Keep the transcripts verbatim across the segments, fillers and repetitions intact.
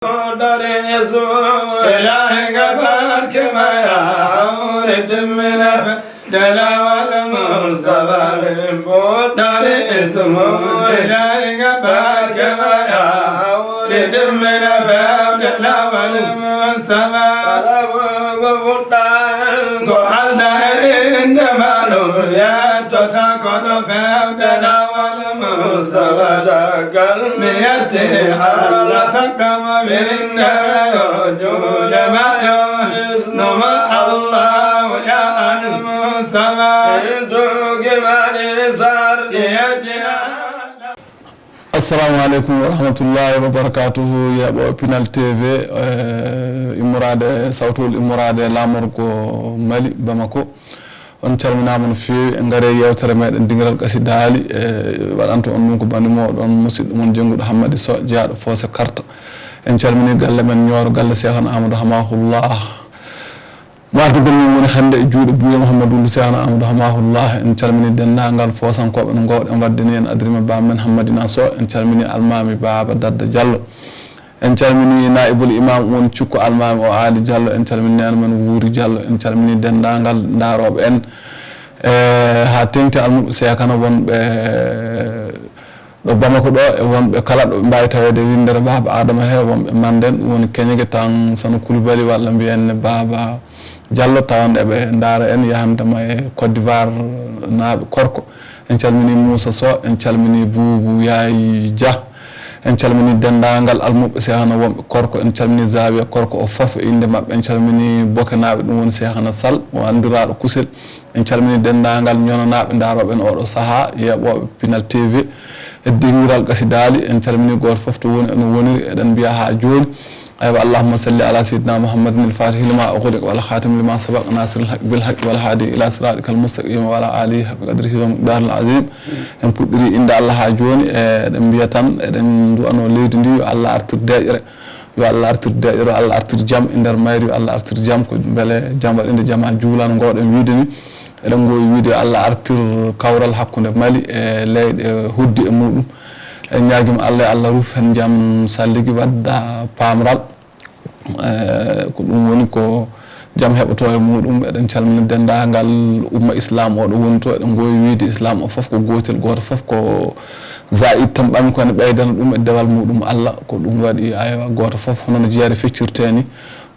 Dari ismu ilahi gabar kemaya aure dimmina dala wal mustafa dari ismu ilahi gabar kemaya aure dimmina dala wal mustafa. Ko Allah e innde maaɗo yettata koɗo feewde laawol Mustafa daggal. Mi yetti Allah takkama winde yo juuɗe ma yo hisnuma Allah ya al Mustafa. Min tuugi mani sarɗi yetti Allah. Assalamu aleykum wa rahmatullahi wa barakatuhu. Yeeɓooɓe Pinal T V, eh, immoraade, sawtol immoraade laamorgo Mali, Bamako. On calminaama no feewi. En ngare yeewtere meɗen dingiral qasidaali, eh, waɗanto on ɗum ko banndi mooɗon, musidɗo mon jennguɗo Hammadi Sow, jeyaaɗo Foose Karta. En calmini galle men Ñooro, galle Seexan Amadou Hamahullah. Mo ardugol men woni hannde e juuɗe Buuya Mouhamadou Wuldu Seexna Amadou Hamahullah. En calmini denndaangal Foosankooɓe no ngoowɗen waɗde ni. En adrima Baaba men Hammadina Sow. En calmini Almaami Baaba Dadda Diallo. En calmini Naa'ibul Imaam won cukko Almaami o Aali Diallo. En calmini neene men Wuuri Diallo. En calmini denndaangal ndaarooɓe en, e, haa teeŋti almuɓɓe Seekana wonɓe ɗo Bamako ɗo, e wonɓe kala ɗo ɓe mbaawi taweede winndere Baaba Aadama he, wonɓe Manden, ɗum woni Keñege tan Sano Kulbali walla mbiyen Baaba Diallo, tawanɗe ɓe ndaara en yahantama e Côte d'Ivoire naaɓe Korko. En calmini Moussa Sow, en calmini Boubou Yaye Dia, en calmini denndaangal almuɓɓe Seexana wonɓe Korko, en calmini Zawiya Korko o fof e innde maɓɓe, en calmini Bokenaaɓe, ɗum woni Seexana Sall, o anndiraaɗo Kusel. En calmini denndaangal ñonanaaɓe ndaarooɓe en ooɗoo sahaa, yeeɓooɓe Pinal T V, e dingiral qasidaali. En calmini gooto fof to woni, eno woniri, eɗen mbiya haa jooni. Aywa, allahumma salli ala sayyidina Muhammadin il-fatihi lima ughliqa wal khatimi lima sabaqa nasiril haqqi bil haqqi wal hadi ila siratika al mustaqim wa ala alihi haqqa qadrihi wa miqdaril azim. En puɗɗiri innde Allah haa jooni, e eɗen mbiya tan, eɗen nduwanoo leydi ndi, yo Allah artir deeƴre. Yo Allah artir deeƴre, yo Allah artir jam e nder mayri, yo Allah artir jam, ko mbele jam waɗinde jam haa juulan, ngoowɗen wiide ni. Eɗen ngoowi wiide yo Allah artir kawral hakkunde Mali e leyɗe hoddi e muɗum. En ñaagima Allah, yo Allah ruf heen jam salligi, wadda paamral. Eh, ko ɗum woni ko jam heɓoto e muɗum. Eɗen calmina denndaangal umma Islam o ɗo woni to. Eɗen ngoowi wiide Islam o fof ko gootel, gooto fof ko zaid tan ɓami, ko ene ɓeydana ɗum e dewal muɗum Allah. Ko ɗum waɗi, aywa, gooto fof hono no jeere feccirtee ni,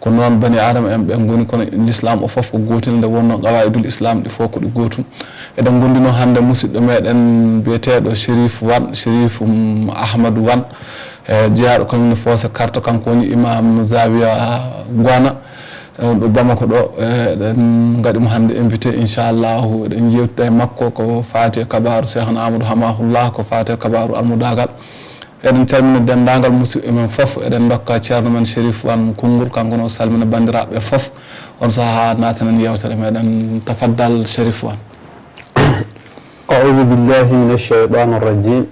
ko noon bani Aadama en ɓe ngoni, kono l'islam o fof ko gootel, nde wonnoo qawaidul Islam ɗi fof ko ɗi gootum. Eɗen ngondinoo hannde musidɗo meɗen biyeteeɗo Chérif Wane, Chérif, um, Ahmadou Wane, e jeyaaɗo commune Fosse Karta, kanko woni imam Zawiya Gwana, e, ɗo Bamako ɗo. E, eɗen ngaɗi mo hannde invité, inchallahu, eɗen yewtida e makko ko faati e kabaaru Seexna Amadou Hamahullah, ko faati e kabaaru almudaagal. Eɗen calmina denndaangal musidɓe men fof, eɗen ndokka ceerno men Chérif Wane konngol, kanko ne o salmina banndiraaɓe fof. On sahaa naatanen yewtere meɗen, tafaddal Chérif Wane. أعوذ بالله من الشيطان الرجيم.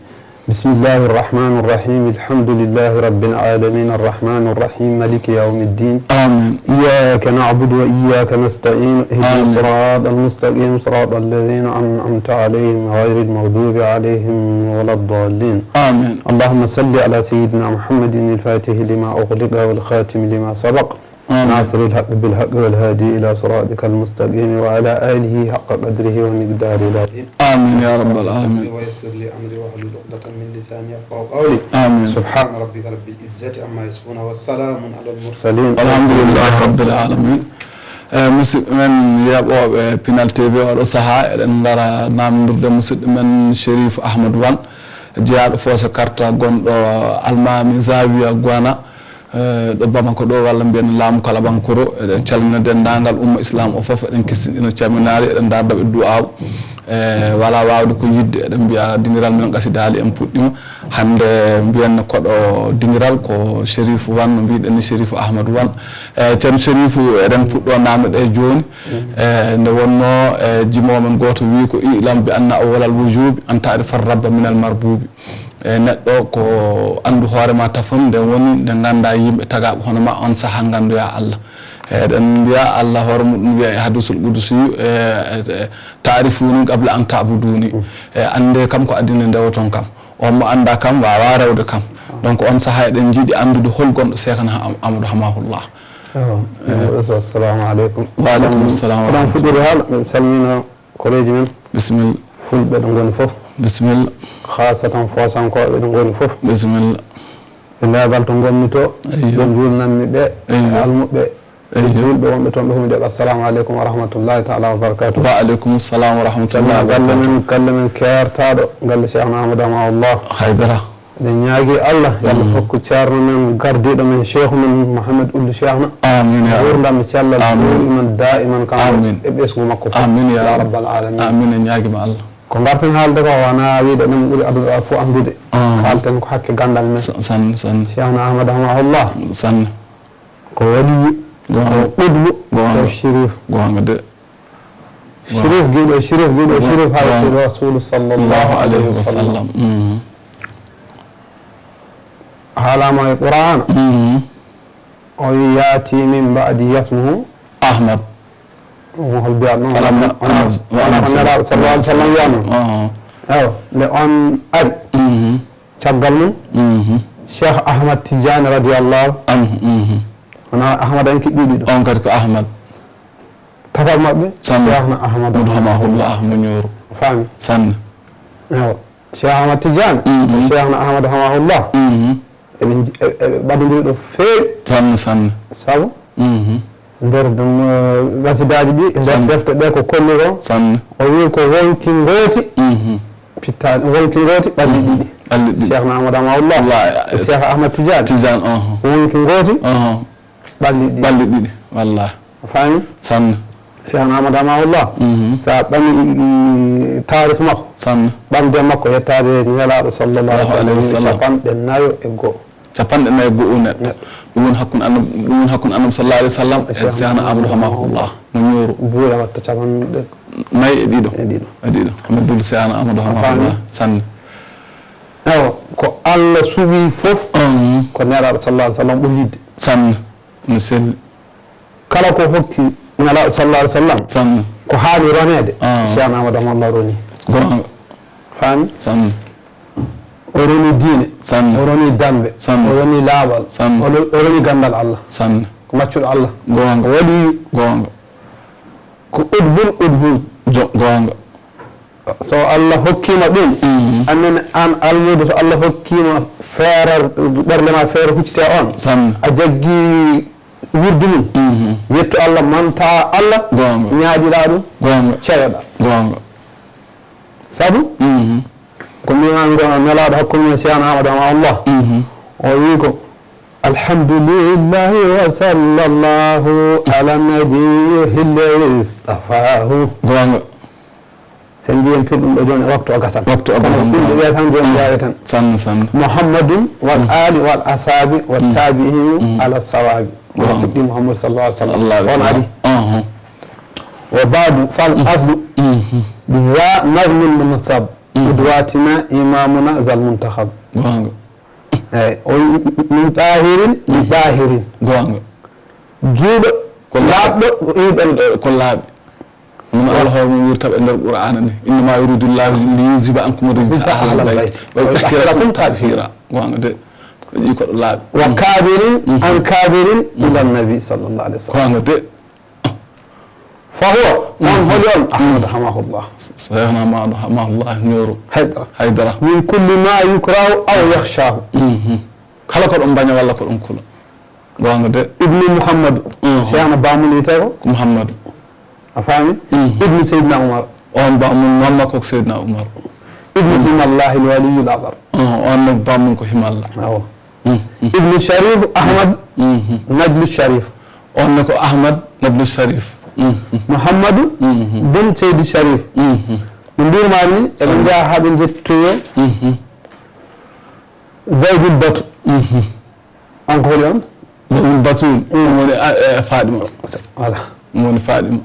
بسم الله الرحمن الرحيم. الحمد لله رب العالمين. الرحمن الرحيم. مالك يوم الدين. آمين. إياك نعبد وإياك نستعين. اهدنا آمين. الصراط المستقيم. صراط الذين أنعمت عليهم غير المغضوب عليهم ولا الضالين. آمين. اللهم صل على سيدنا محمد الفاتح لما أغلق والخاتم لما سبق. آمين. ناصر الحق بالحق والهادي إلى صراطك المستقيم وعلى آله حق قدره ومقداره العظيم. آمين يا رب العالمين. ويسر لي أمري واحلل عقدة من لساني يفقهوا قولي. آمين. سبحان ربك رب العزة عما يصفون وسلام على المرسلين. Alhamdulillahi rabbil alamin. Eh, musidɓe men yeeɓooɓe Pinal T V, oɗo sahaa eɗen ngara naamndirde musidɗo men Chérif Ahmadou Wane, jeyaaɗo Fosse Karta, gonɗo Almaami Zawiya Gwana, eh, ɗo Bamako ɗo, walla mbiyen Laamu Kalabankoro. Eɗen calmina denndaangal umma Islam o fof, eɗen kissinɗina calminaali, eɗen ndarda ɓe du'aaw. Eh, wala waawde ko yiɗde, eɗen mbiya dingiral men qasidaali en puɗɗima. Hannde mbiyen koɗo dingiral ko Chérif Wane, no mbiɗen ni Chérif Ahmadou Wane. Eh, ceerno Chérif, eɗen puɗɗo naamne ɗe jooni. Eh, nde wonnoo, eh, jimoowo men gooto wii ko: "I'lam bi anna awwalal wujubi an ta'rifa rabba minal marbubi." E neɗɗo ko anndu hoore ma tafon, nde woni nde ngannda yimɓe tagaaɓe hono ma, on sahaa nganndoya Allah. E eɗen mbiya Allah hoore muɗum wiya e hadisul qudusiyu, e, e, e, "Ta'rifuni qabla an ta'buduni." E annde kam ko addine ndewoton kam. On mo annda kam waawa rewde kam. Donc, on sahaa eɗen njiɗi anndude hol gonɗo Seekana Am-, Amadou Hamahullah. Ewa, eh, assalamu aleykum. Wa aleykum salam wa rahmatullah. Oɗon fuɗɗori haala, min salmina koreeji men. Bisimilla. Fulɓe ɗo ngoni fof. Bisimilla. Khaasatan Foosankooɓe ɗo ngoni fof. Bisimilla. E leegal to ngonmi to, eyyo, ɓe njuulnanmi ɓe, eyyo, e almuɓɓe, eyyo, e juulɓe wonɓe toon ɓe fof, mi jaɓa. Assalamu aleykum wa rahmatullahi taala wa barakatuh. Wa aleykum salam wa rahmatullahi wa barakatuh. Galle men, galle men keertaaɗo, galle Cheikhna Amadou Hamahullah. Haydara. Eɗen ñaagi Allah, yo Allah, mm, hokku ceerno men, gardiiɗo men, cheikhu men, Mouhamed Ould Cheikhna. Amin, ya Rabbi. Nguurndam e cellal, amin, duuɗi men daa'iman, kanko, amin, e ɓesngu makko fof. Amin, ya Rabbi. Ya Rabbal alamin. Amin, en ñaagima Allah. Ko ngarten haalde ko, wonaa wiide ɗum ɓuri aduna o fof anndude. Ah. Kaalten ko hakke ganndal men. Sa-, sanne, sanne. Cheikhna Ahmad Hamahullah. Sanne. Ko waliyu, goonga, ko qutbu, goonga, ko shérif. Goonga de. Shérif giɗo, shérif giɗo, goonga, shérif hay, goonga, ko Rasulu sallallahu alayhi wa sallam. Mhm. Haalaama e Qur'aana. Mhm. O wi, "Yaati min ba'di yasmuhu Ahmad." Mo hol biya ɗum? Wala, wala, wala, wala, wala, Nelaaɗo sallallahu alaihi wasallam wiyano. Aha. Ewa, nde on ari. Mhm. Caggal mum, mhm, Cheikh Ahmad Tidiane radiyallahu anhu, mhm, wona Ahmad en kiɗɗi ɗiɗo. On kadi ko Ahmad. Tataɓo maɓɓe, sanne, Cheikhna Ahmad Ahmad Hamahullah mo Ñooro. Faami? Sanne. Ewa. Cheikh Ahmad Tidiane, mhm, Cheikhna Ahmad Hamahullah. Mhm. Eɓe nji-, e-, eɓe ɓadondiri ɗo feewi. Sanne, sanne. Sabu? Mhm. Nder ɗum, eh, gasidaaji ɗi, nder, sanne, defte ɗe ko kolli ko. Sanne. O wi ko wonki ngooti. Mhm. Pittaali, wonki ngooti, ɓalli, mhm, ɗiɗi. Ɓalli ɗiɗi. Cheikhna Ahmad Hamahullah. Wallahi, e Cheikh Ahmad Tidiane. Tidiane, aha. Wonki ngooti, aha, ɓalli ɗiɗi. Ɓalli ɗiɗi, wallahi. A faami? Sanne. Cheikh Ahmad Hamahullah, mhm, so a ɓami, i, i, taarikh makko, sanne, ɓamde makko yettaade Nelaaɗo sallallahu alaihi wasallam, capanɗe nayo e go'o. Capanɗe nayo e go'o neɗɗo. Neɗɗo. Ɗum woni hakkunde Annabi, ɗum woni hakkunde Annabi sallallahu alaihi wasallam e Cheikhna Ahmad Hamahullah mo Ñooro. Buuya watta capanɗe nayo e ɗiɗo. E ɗiɗo. E ɗiɗo. Hami duuli Cheikhna Ahmad Hamahullah. A faami? Sanne. Ewa, ko Allah suɓi fof, mhm, ko Nelaaɗo sallallahu alaihi wasallam ɓuri yiɗde. Sanne. No selli. Kala ko hokki Nelaaɗo sallallahu alaihi wasallam, sanne, ko haani roneede, ah, Cheikh Ahmad Hamahullah roni. Goonga. Faami? Sanne. O roni diine. Sanne. O roni dambe. Sanne. O roni laaɓal. Sanne. O ro-, o roni ganndal Allah. Sanne. Ko maccuɗo Allah. Goonga. Ko waliyu. Goonga. Ko qutbul qutbul. Jo-, goonga. So Allah hokkima ɗum, mhm, amen an almuudo, so Allah hokkima feere, ɓernde ma feere huccite on, sanne, a jaggi wirdu mum, mhm, yettu Allah, manta Allah, goonga, ñaaƴiɗa ɗum, goonga, ceyoɗa. Goonga. Sabu, mhm, ko mbiɗa ngo Nelaaɗo hakkunde men Cheikh Ahmad Hamahullah. Mhm. O wi ko, "Alhamdulillahi wa sallallahu ala nabiyyihi alladhi istafahu." Goonga. Sen mbiyen pir ɗum ɗo jooni, waktu o gasan. Waktu o gasan, kono ɗum ɗo ɓeya tan jooni, mm, jaawe tan. Sanne, sanne. Muhammadun wal, mm, ali wal ashabi wal, mm, tabi'inu, mm, ala sawabi. Wala, mm, fuɗɗi Muhammad sallallahu alaihi wasallam. Sallallahu alaihi wasallam. On ari. Aha. Wa ba'du, fal, mm, aslu, mhm, bi za nazmul munassab, mhm, qudwatina imamuna zal muntakhab. Goonga. Eyi, o wi, "Min tahirin li, mhm, tahirin." Goonga. Giwɗo, ko laaɓi, laaɓɗo, ko iwɗo. Ko laaɓi. Ɗum Allah hoore mum wirta ɓe nder Qur'aana ni. "Innama yuridullahu li yuzhiba ankum rijsa ahlal bayt wa yutahhirakum tathira." Goonga de. Ɓe ƴii ko ɗo laaɓi. Wa kabirin, mhm, an kabirin, mhm, ila nabi sallallahu alaihi wasallam. Goonga de. Fa huwa, on, mhm, holi on? Ahmad Hamahullah. Cheikhna Ahmad Hamahullah Ñooro. Haydara. Haydara. Min kulli ma yukrahu aw yakhshahu. Mhm. Kala ko ɗum baña walla ko ɗum kula. Goonga de. Ibnu Muhammadu. Mhm. Cheikhna Bamuli tawi ko? Ko Muhammadu. A faami? Mhm. Ibnu Seydina Umar. On Bamul Muhammad ko Seydina Umar. Ibnu, mhm, Himallahi al-Waliyul Akbar. Mhm. On ne Bamul ko Himalla. Awa. Mhm. Ibnu Sharif Ahmad, mhm, Najlu Sharif. On ne ko Ahmad Najlu Sharif. Mhm. Muhammadu, mhm, bun Seydi Sharif. Mhm. No mbirmaa ni, eɓe, sanne, njaha haa ɓe njettoyo, mhm, Zaydul Batu. Mhm. On ko holi on? Zaydul Batul. Mm. Ɗum woni a-, e Fadima. Voilà. Ɗum woni Fadima.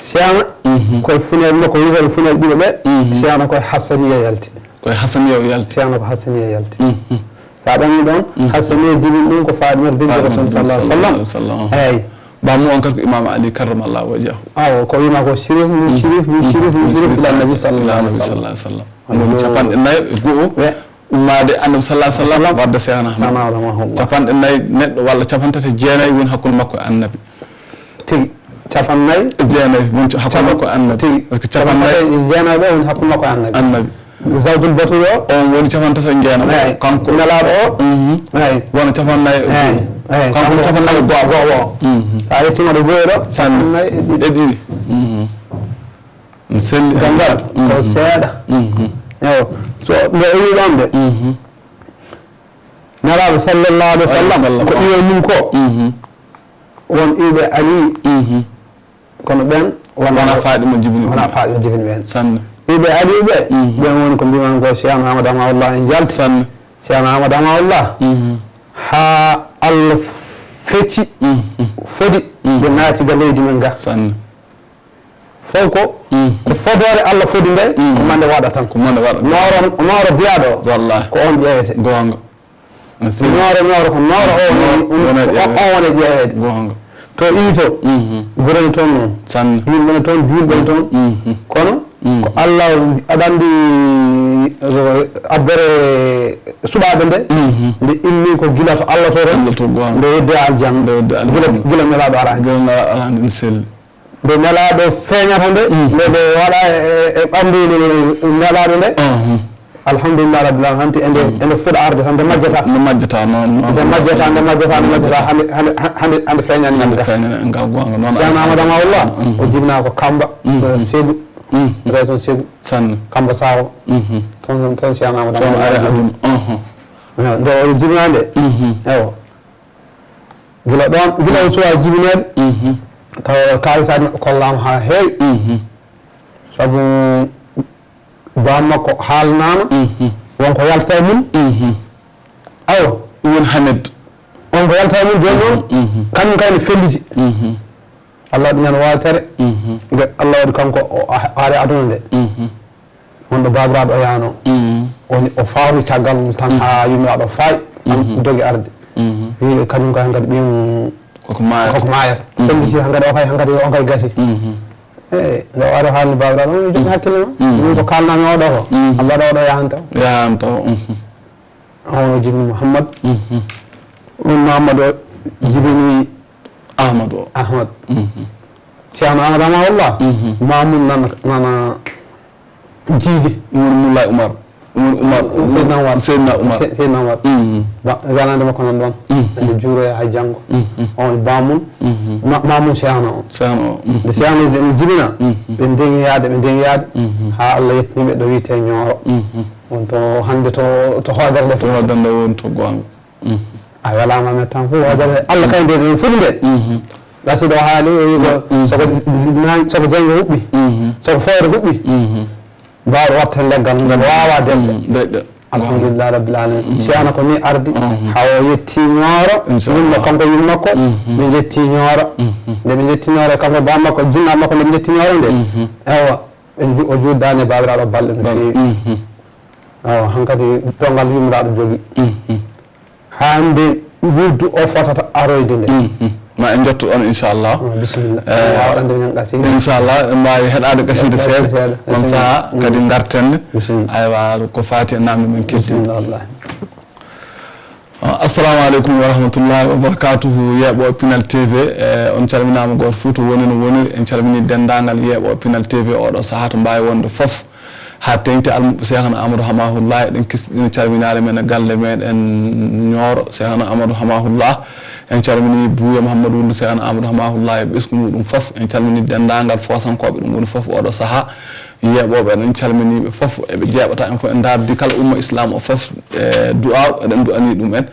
Cheikh Ahmad, mhm, koye funeeɓe makko, wiyetee funeeɓe ɗiɗo ɓe, mhm, Cheikh Ahmad koye Hassaniya yalti. Koye Hassaniya o yalti. Cheikh Ahmad ko Hassaniya yalti. Mhm. Sa ɓami ɗon, mhm, Hassaniya jibin ɗum ko Fadima binti, Fadima Rasul sallallahu alaihi wasallam. Sallallahu alaihi wasallam. Eyi. Bammu on kadi ko Imam Ali karramallahu wajhahu. Awo, ko wima ko shirif min, mhm, shirif min, mhm, shirif min, shirif ila nabi sallallahu alaihi wasallam. Woni capanɗe nayo e go'o. We-, Ummaade Annabi sallallahu alaihi wasallam, warde Seexna Ahmad. Capanɗe nayi neɗɗo walla capanɗe tati e jeenayi woni hakkunde makko e Annabi. Tigi. Capanɗe nayi. E jeenayi woni hakkunde makko e Annabi. Tigi. Parce que capanɗe nayi. Capanɗe tati e jeenayi ɓe woni hakkunde makko e Annabi. Annabi. Zawdul Batul o. On woni capanɗe tati e jeenayi. Eyi. Kanko. Nelaaɗo o. Mhm. Eyi. Wona capanɗe nayi e jowi. Eyi. Eyi. Kanko woni capanɗe nayi e go'o. Go'o o. Mhm. So a yettiima ɗo go'o ɗo, sanne, capanɗe nayi e ɗiɗi. E ɗiɗi. Mhm. Selli. Ganndal ko seeɗa. Mhm. Eyo. So nde o wi ɗon de. Mhm. Nelaaɗo sallallahu alaihi wasallam, ko iwe mum ko. Mhm. Won iwɓe Ali. Mhm. Kono ɓen wona Faaɗima Jibini. Wona Faaɗima Jibini ɓen. Sanne. Iwɓe Ali ɓe, mhm, ɓen woni ko mbiman ko Ceerno Amadou Amaoullah en jalti. Sanne. Ceerno Amadou Amaoullah. Mhm. Haa Allah fecci, mhm, fodi, mhm, ɓe naati ga leydi men ga. Sanne. Fof ko, mhm, ko fodoore Allah fodi nde, mhm, ko mande waɗa tan. Ko mande waɗa. Nooro, nooro biyaaɗo o, wallahi, ko on ƴeewete. Goonga. No selli. Nooro, nooro ko nooro o woni, wona ƴeeweede. On wona ƴeeweede. Goonga. To iito, mhm, gure ne toon noon. Sanne. Yimɓe ne toon, juulɓe ne toon. Mhm. Kono, mhm, ko Allah aɗa anndi, eh, abbere suɓaaɓe nde, mhm, nde immi ko gila to Allah to tan. Allah to, goonga. Nde yeddi aljanna. Nde yeddi aljanna. Gila, gila nelaaɗo araani. Gila nelaaɗo araani, no selli. Nde nelaaɗo feeñata nde, mhm, nde, nde waɗa e, e, e ɓanndu nelaaɗo nde. Mhm. Alhamdulillah rabbil alamin, hanti ende, mhm, ende fuɗa arde tan, nde majjata. Nde majjata, noon, noon. Nde majjata, nde majjata, nde majjata, hande, hande, hande, hande feeñani. Hande feeñani, ngal goonga, noon. Ceerno Amadou Amaoullah, mhm, o jibinaa ko Kamba, mhm, to Ségou, mhm, région Ségou. Sanne. Kamba Sawo. Mhm. Toon, toon Ceerno Amadou Amaoullah. Toon ari aduna. Mhm. Eyo, nde o jibinaa nde. Mhm. Ewo. Gila ɗoon, gila o suwaa jibineede, mhm, tawa kaalisaaji maɓɓe kollaama haa heewi. Mhm. Sabu baa makko haalnaama, mhm, won ko yalta e mum. Mhm. Awa. Ɗum woni Hamed. Won ko yalta e mum, jooni noon, mhm, kañum kay ne felliti. Mhm. Allah waɗi ñande waaltere, mhm, nde Allah waɗi kanko o a-, aari aduna nde. Mhm. Wonɗo baabiraaɗo o yaano, mhm, woni o faawi caggal mum tan, mhm, haa yummiraaɗo faayi, tan, mhm, dogi arde. Mhm. Wiide kañum kay hankadi ɓiyum koko maayata. Koko maayata. Mhm. Felliti hankadi o kay, hankadi o kay gasi. Mhm. Eyi, nde o ari o haalni baabiraaɗo, o wiyi, "Joom, mhm, hakkille ma. Mhm. Min ko kaalnami oɗo ko, mhm, Allah waɗa oɗo yahanta o." Yahanta o, mhm. Omo jibini Mouhammad. Mhm. Ɗum Mouhammad o jibini Ahmad o. Ahmad. Mhm. Ceerno Amadou Amaoullah. Mhm. Mamoun nana, nana jiidi. Ɗum woni Moulay Oumar. Ɗum woni Oumar. Seydina Oumar. Seydina Oumar. Se-, Seydina Oumar. Mhm. Ba-, ganande makko nan ɗon. Mhm. Ene juuroya hay janngo. Mhm. On Mamoun. Mhm. Ma-, Mamoun Ceerno o. Ceerno o. Mhm. Nde Ceerno ene jibina. Mhm. Ɓe ndeŋi yaade, ɓe ndeŋi yaade. Mhm. Haa Allah yettini ɓe ɗo wiyetee Ñooro. Mhm. Won to hannde to, to hoodere nde. To hoodere nde woni to goonga. Mhm. A welaama met tan fof, hoodere nde. Allah kay nde, nde foti nde. Mhm. Gasi ɗo haali, o wi ko, mhm, soko na-, soko janngo huɓɓi, mhm, soko fooyre huɓɓi, mhm, mbaawɗo watta heen leggal mum, leggal, waawa deƴƴa. Mhm, deƴƴa. Alhamdulillah rabbil alamin. Mhm. Ceerno ko ni ardi, mhm, haa o yetti Ñooro, inchallah, yumma kanko yumma makko, mhm, ɓe njetti Ñooro. Mhm. Nde ɓe njetti Ñooro, kanko e baa makko, jinnaa makko, nde ɓe njetti Ñooro nde. Mhm. Ewa. Ɓe nju-, o juutdaani e baabiraaɗo balɗe no feewi. Mhm. Awa, hankadi dogal yumraaɗo jogi. Mhm. Haa nde wirdu o fotata aroyde nde. Mhm. Ma en njottu ɗon, inchallah. Ah, bisimilla. Eh, waawa ɗon nde ñan qasida. Inchallah, en mbaawi heɗaade qasida seeɗa. Seeɗa, seeɗa. On sahaa kadi ngarten. Bisimilla. Aywa, ko faati e namde men keddi. Bisimilla, wallahi. Assalamu aleykum wa rahmatullahi wa barakatuhu. Yeeɓooɓe Pinal T V, eh, on calminaama gooto fof to woni no woniri. En calminii denndaangal yeeɓooɓe Pinal T V oɗo sahaa to mbaawi wonde fof. Haa teeŋti almuɓɓe Seekhna Amadou Hamahullah, eɗen kisɗina calminaare men e galle meɗen Ñooro, Seekhna Amadou Hamahullah. En calminii Buuya Mouhamadou Wuldu Seekhna Amadou Hamahullah e ɓesngu muɗum fof. En calminii denndaangal Foosankooɓe ɗum woni fof oɗo sahaa. Yeeɓooɓe, eɗen calminii ɓe fof, eɓe jeeɓata en fof, en ndaardi kala umma Islam o fof, e du'aaw, eɗen du'anii ɗum en.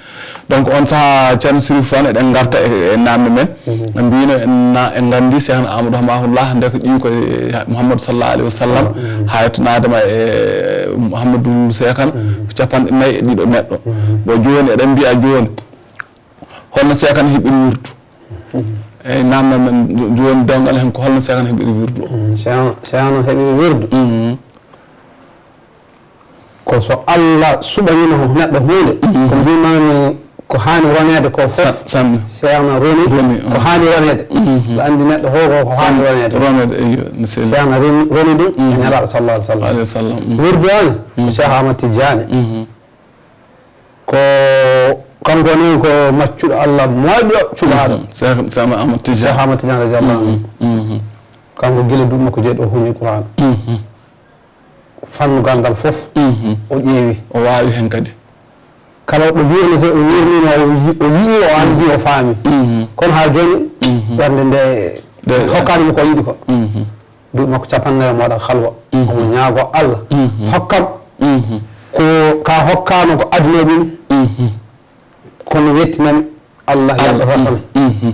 Donc, on sahaa, Ceerno Sirif Wan, eɗen ngarta e, e namde men. Mhm. Ɓe mbiyno en na-, en nganndi Seekhna Amadou Hamahullah, nde ko ƴiwi ko e Mouhamadou sallallahu alayhi wa sallam, mhm, haa yettonaade ma e Mouhamadou Seekhna, mhm, ko capanɗe nayi e ɗiɗo neɗɗo. Mhm. Bon, jooni eɗen mbiya jooni, holno Seekhna heɓiri wirdu? Mhm. Eyi, namdal men jo-, jooni, dewgal heen, ko holno Seekhna heɓiri wirdu o? Mhm. Seekhna, Seekhna heɓiri wirdu. Mhm. Ko so Allah suɓaniino neɗɗo huunde, mhm, ko mbimami ko haani roneede ko fof, sa-, sanne, Seekhna roni, roni, ko, mhm, haani roneede. Mhm. Aɗa anndi neɗɗo fof ko, ko haani, sanne, roneede. Roneede, eyi, no selli. Seekhna roni, roni ɗum e, mhm, Nelaaɗo sallallahu alaihi wa sallam. Alaihi wa sallam, mhm. Wirdu o ne, ko, mhm, Cheikh Ahmad Tidiane. Mhm. Ko kanko ne ko maccuɗo Allah moƴƴo cuɗaaɗo. Mhm. Cheikh, Cheikh Ahmad Tidiane. Cheikh Ahmad Tidiane radiyallahu anhu. Mhm. Mhm. Kanko gila duuɓi makko jeeɗiɗi o huñi Qur'an. Mhm. Fannu ganndal fof, mhm, o ƴeewi. O waawi heen kadi. Kala ɗo wirnete, o wirniima, o yi-, o yi'i, o anndi, o faami. Mhm. Kono haa jooni, mhm, ɓernde nde nde hokkaani mo ko yiɗi ko. Mhm. Duuɓi makko cappanɗe nayi o waɗa halwa. Mhm. Omo ñaago Allah, mhm, hokkam, mhm, ko ka hokkaano ko aduna ɗum. Mhm. Kono yettinani Allah, Allah, yalɗata ɗon. Mhm.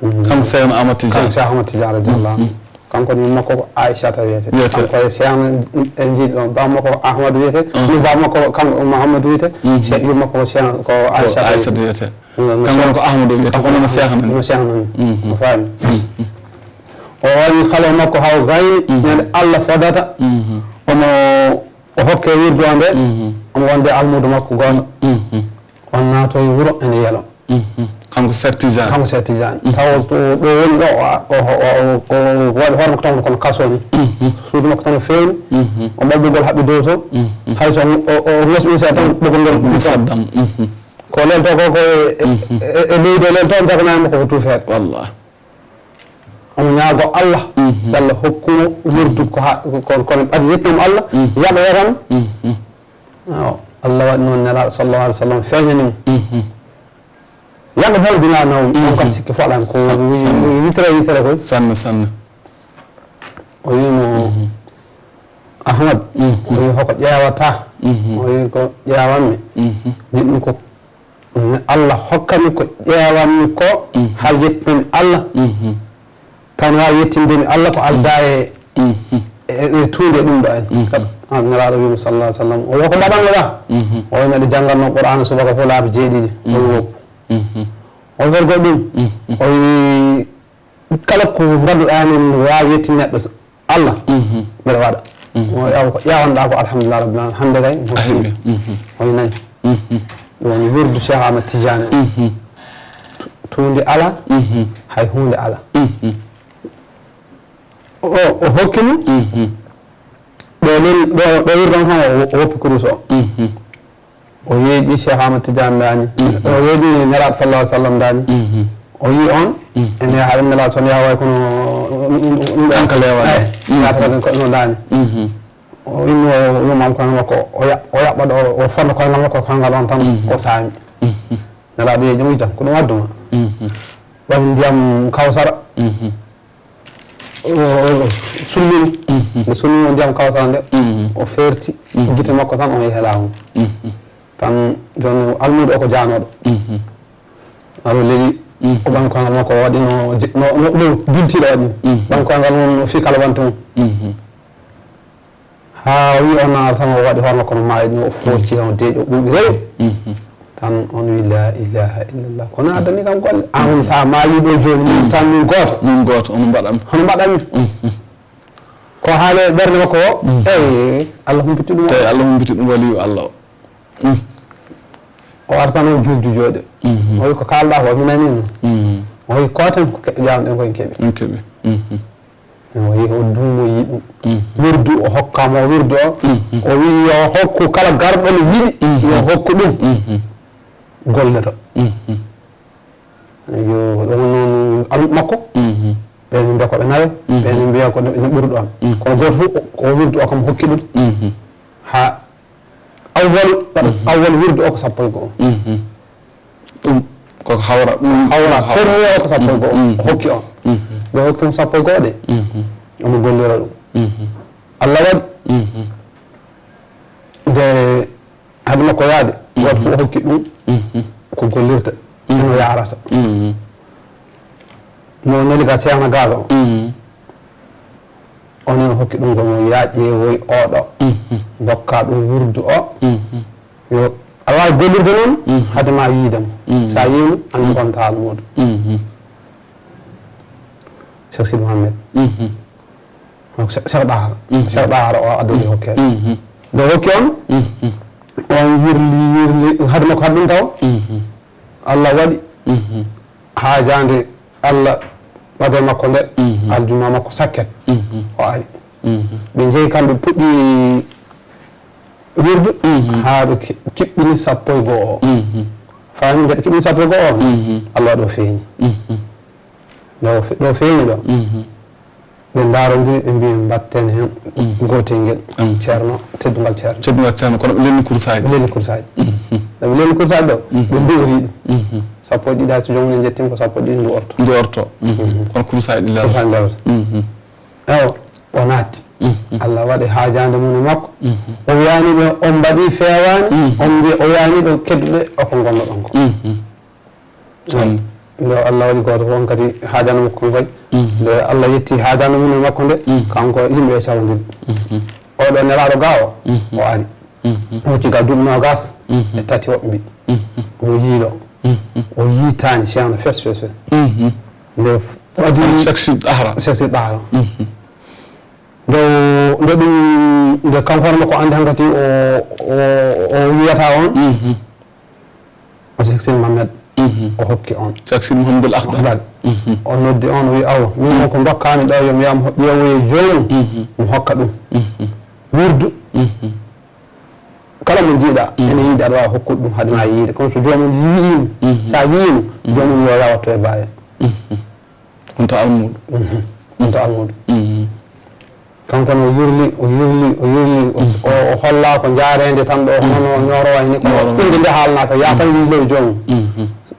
Mhm. Kanko Seydina Ahmad Tidiane. Kanko Cheikh Ahmad Tidiane radiyallahu anhu. Mhm. Kanko ni makko ko Aïssata wiyete. Wiyete. Kanko e Cheikh en jiiɗi ɗon. Ba makko ko Ahmad wiyete. Mhm. Ni ba makko ko kanko Mouhammad wiyete. Mhm. Cheikh yu makko ko Cheikh ko Ko Aïssata Aïssata wiyete. Wiyete. Mhm. Kanko ko Ahmadu wiyete, kanko kono no Seex nan. No Seex nan. Mhm. O faami. Mhm. O waɗi kala makko haw gayni, mhm, ñande Allah fodata. Mhm. Omo, o hokke wirdu o nde, mhm, omo wonde almuudo makko gooto. Mhm. On naatoyi wuro ene yelo. Mhm. Kanko Seex Tijaan. Kanko Seex Tijaan. Mhm. Tawa to ɗo woni ɗo, o, o, o, o, o waɗi hoore makko tan kono kaso ni. Mhm. Suudu makko tan o feewni. Mhm. O ɓaɓɓugol haɓɓi dow to. Mhm. Hay so o, o, o ŋosɗi seeɗa tan ɓoggol ngol ɗum saddam. Mhm. Ko lelto ko, ko e, e, e, e leydi o lelto, jaganani mo koko tuufeede. Wallah. Omo ñaago Allah, mhm, yo Allah hokkumo wirdu ko ha, ko, ko, kono ɓadi yettinamo Allah, mhm, yaɓa yaram. Mhm. Awa, Allah waɗi noon Nelaaɗo sallallahu alaihi wa sallam feeñani mo. Mhm. Yaɓa tan bina nawmi, mhm, on kam sikki fof alaa ko san-, wi-, san-, yitere, yitere koy. Sanne, sanne. O wiimo, mhm, Ahmad, mhm, o wi hoko ƴeewata? Mhm. O wi ko ƴeewammi. Mhm. Jiɗmi ko Allah hokkami ko ƴeewammi ko, mhm, haa yettinami Allah. Mhm. Tan waawi yettinde mi Allah ko aldaa e, mhm, e, e tuunde ɗum ɗo en. Mhm. Kam, an Nelaaɗo wiimo sallallahu alaihi wa sallam, o wi ko mbaɗanno ɗa? Mhm. O wi mbeɗa jannganno Qur'aana subaka fof laabi jeeɗiɗi. Mhm. O wi woppu. Mhm. O wi ko ɗum? Mhm. O wi kala ko ngannduɗaa ne waawi yettinde neɗɗo Allah, mhm, mbeɗa waɗa. Mhm. O ƴeewa ko ƴeewanɗaa ko, alhamdulillah rabbil alamin. Hannde kay, mo a heɓi. Mhm. O nani. Mhm. Ɗum woni wirdu Cheikh Ahmad Tidiane. Mhm. Tu-, tuundi alaa, mhm, hay huunde alaa. Mhm. O, o hokki mo. Mhm. Ɗo nen, ɗo, ɗo wirdu on tan o, o woppi kurus o. Mhm. O yeeƴi Cheikh Ahmad Tidiane Ndani. Mhm. O yeeƴi Nelaaɗo sallallahu alaihi wa sallam Ndani. Mhm. O yi on, mhm, ene haa Nelaaɗo so yaha way kono ɗum, ɗum, ɗum, ɗum, kanka leewa. Eh, mhm, yaata ko no Ndani. Mhm. O inno o yumam kono makko, o ya-, o yaɓɓa ɗo, o fonna kono makko kangal on tan, mhm, o saami. Mhm. Nelaaɗo yeeƴi mo jam, ko ɗum adduma. Mhm. Ɓami ndiyam kawsara. Mhm. O, o, o summini. Mhm. Nde summini o ndiyam kawsara nde, mhm, o feerti, mhm, gite makko tan, o yehi laamu. Mhm. Tan jooni almuudo o ko jaanooɗo. Mhm. Aro leli, mhm, o ɓankoyngal makko o waɗi no je-, no, no, no bintiiɗo waɗi. Mhm. Ɓankoyngal mum no fii kala wante mum. Mhm. Haa o wi o naata tan, o waɗi hoore makko no maayi ɗum, o fooci tan, o deeƴi, o ɓuuɓi rewi. Mhm. Tan on wi, "La ilaha illallah." Kono addani kam golle. An, mhm, sa maayi ɗo jooni, min tan min gooto. Min gooto, hono mbaɗan? Hono mbaɗan? Mhm. Ko haale ɓernde makko o, mhm, eyi, Allah humpiti ɗum o. Tawi Allah humpiti ɗum waliyu Allah o. Mhm. O artano juuldu jooɗi. Mhm. O wi, "Ko kaalɗaa ko, mi nanii no." Mhm. O wi, "Ko tan ko ke-, jaawɗen ko en keɓi." En keɓi. Mhm. O yehi, o duumoyi ɗum. Mhm. Wirdu, o hokkaama o wirdu o. Mhm. O wi'i yo hokku kala garɗo no yiɗi, mhm, yo hokku ɗum. Mhm. Golloto. Mhm. Yo, ɗum noon al-, makko. Mhm. Ɓe min mbiya ko ɓe nayo, mhm, ɓe min mbiya ko no, no ɓuri ɗoon. Mhm. Kono gooto fof o, o wirdu o kam hokki ɗum. Mhm. Haa Awwalu, mhm, awwalu wirdu o ko sappo e go'o. Mhm. Ɗum koko hawra, ɗum hawra, hawra. Premier o ko sappo e go'o. Mhm. O hokki on. Mhm. Ɓe hokki on sappo e go'o de. Mhm. Omo gollira ɗum. Mhm. Allah waɗi. Mhm. Nde hade makko yaade, mhm, gooto fof o hokki ɗum, mhm, ko gollirta, mhm, eno yaarata. Mhm. Mo neli ka Ceerno Gaaga o. Mhm. Onon hokki ɗum ko mo yaaƴe woy oɗo. Mhm. Dokka ɗum wirdu o. Mhm. Yo, aɗa waawi gollirde noon, mhm, hade ma yiide mo. Mhm. Sa yii mo, anndu, mhm, ko on taal muuɗum. Mhm. Cheikh Sidi Mohamed. Mhm. Ko Che-, Cheikh Dahar. Mhm. Cheikh Dahar o addori, mhm, hokke. Mhm. Nde hokki on, mhm, on yirli, yirli, hade makko hade ɗum taw. Mhm. Allah waɗi, mhm, haajaande Allah ɓadee makko nde, mhm, aljuma makko sakket, mhm, o ari. Mhm. Ɓe njehi kamɓe puɗɗi wirdu, haa ɓe ki-, kiɓɓini sappo e go'o o. Faami, nde ɓe kiɓɓini sappo e go'o o, Allah waɗi o feeñi. Ɗo fe-, ɗo feeñi ɗo, ɓe ndaarondiri, ɓe mbi, "Mbatten heen gootel ngel, ceerno, teddungal ceerno." Teddungal ceerno, kono ɓe lelni kursaaji. Ɓe lelni kursaaji. Nde ɓe lelni kursaaji ɗo, ɓe ndu'ori ɗum. Sappo e ɗiɗi, hay so joomum en njettiima ko sappo e ɗiɗi ndu'orto. Ndu'orto. Kono kursaaji ɗi lelata. Kursaaji lelata. Ewa, o naatti. Allah waɗi haajaande mum e makko. O wiyaani ɓe, on mbaɗii feewaani, on mbi, o wiyaani ɓe, kedduɗe o ko ngonnoɗon ko. Tan. Nde Allah waɗi gooto fof on kadi haajaande makko kanko waɗi. Nde Allah yetti haajaande mum e makko nde, kanko yimɓe e cawondiri. Oɗo nelaaɗo ga o, o ari. O hocci ga duuɓi noogas e tati woɓɓe mbi. Omo yiilo. O yiitaani Ceerno fes, fes, fes. Nde f-, waɗi Seksi Ɗahra. Seksi Ɗahra. Nde o, nde ɗum, nde kanko hoore makko anndi hankadi o, o, o wiyata on. O Seksi Mamed, o hokki on. Seksi Mouhamadul Akhdar. Akhdar. O noddi on, o wi, "Awa, min ko ndokkaami ɗo, yo mi yam ƴeewoye joomum, mi hokka ɗum. Wirdu." Kala mo njiiɗa, ene yiɗi aɗa waawi hokkude ɗum hade ma yiide. Kono so joomum yiyiima, sa yiyiima, joomum yo yawatto e baaye. On to almuudo. On to almuudo. Kanko ne o yurli, o yurli, o yurli, o, o, o holla ko jaareende tan ɗo, hono no ñooro wayi ni, kono innde nde haalna ko, yaa tan yiilo e joomum.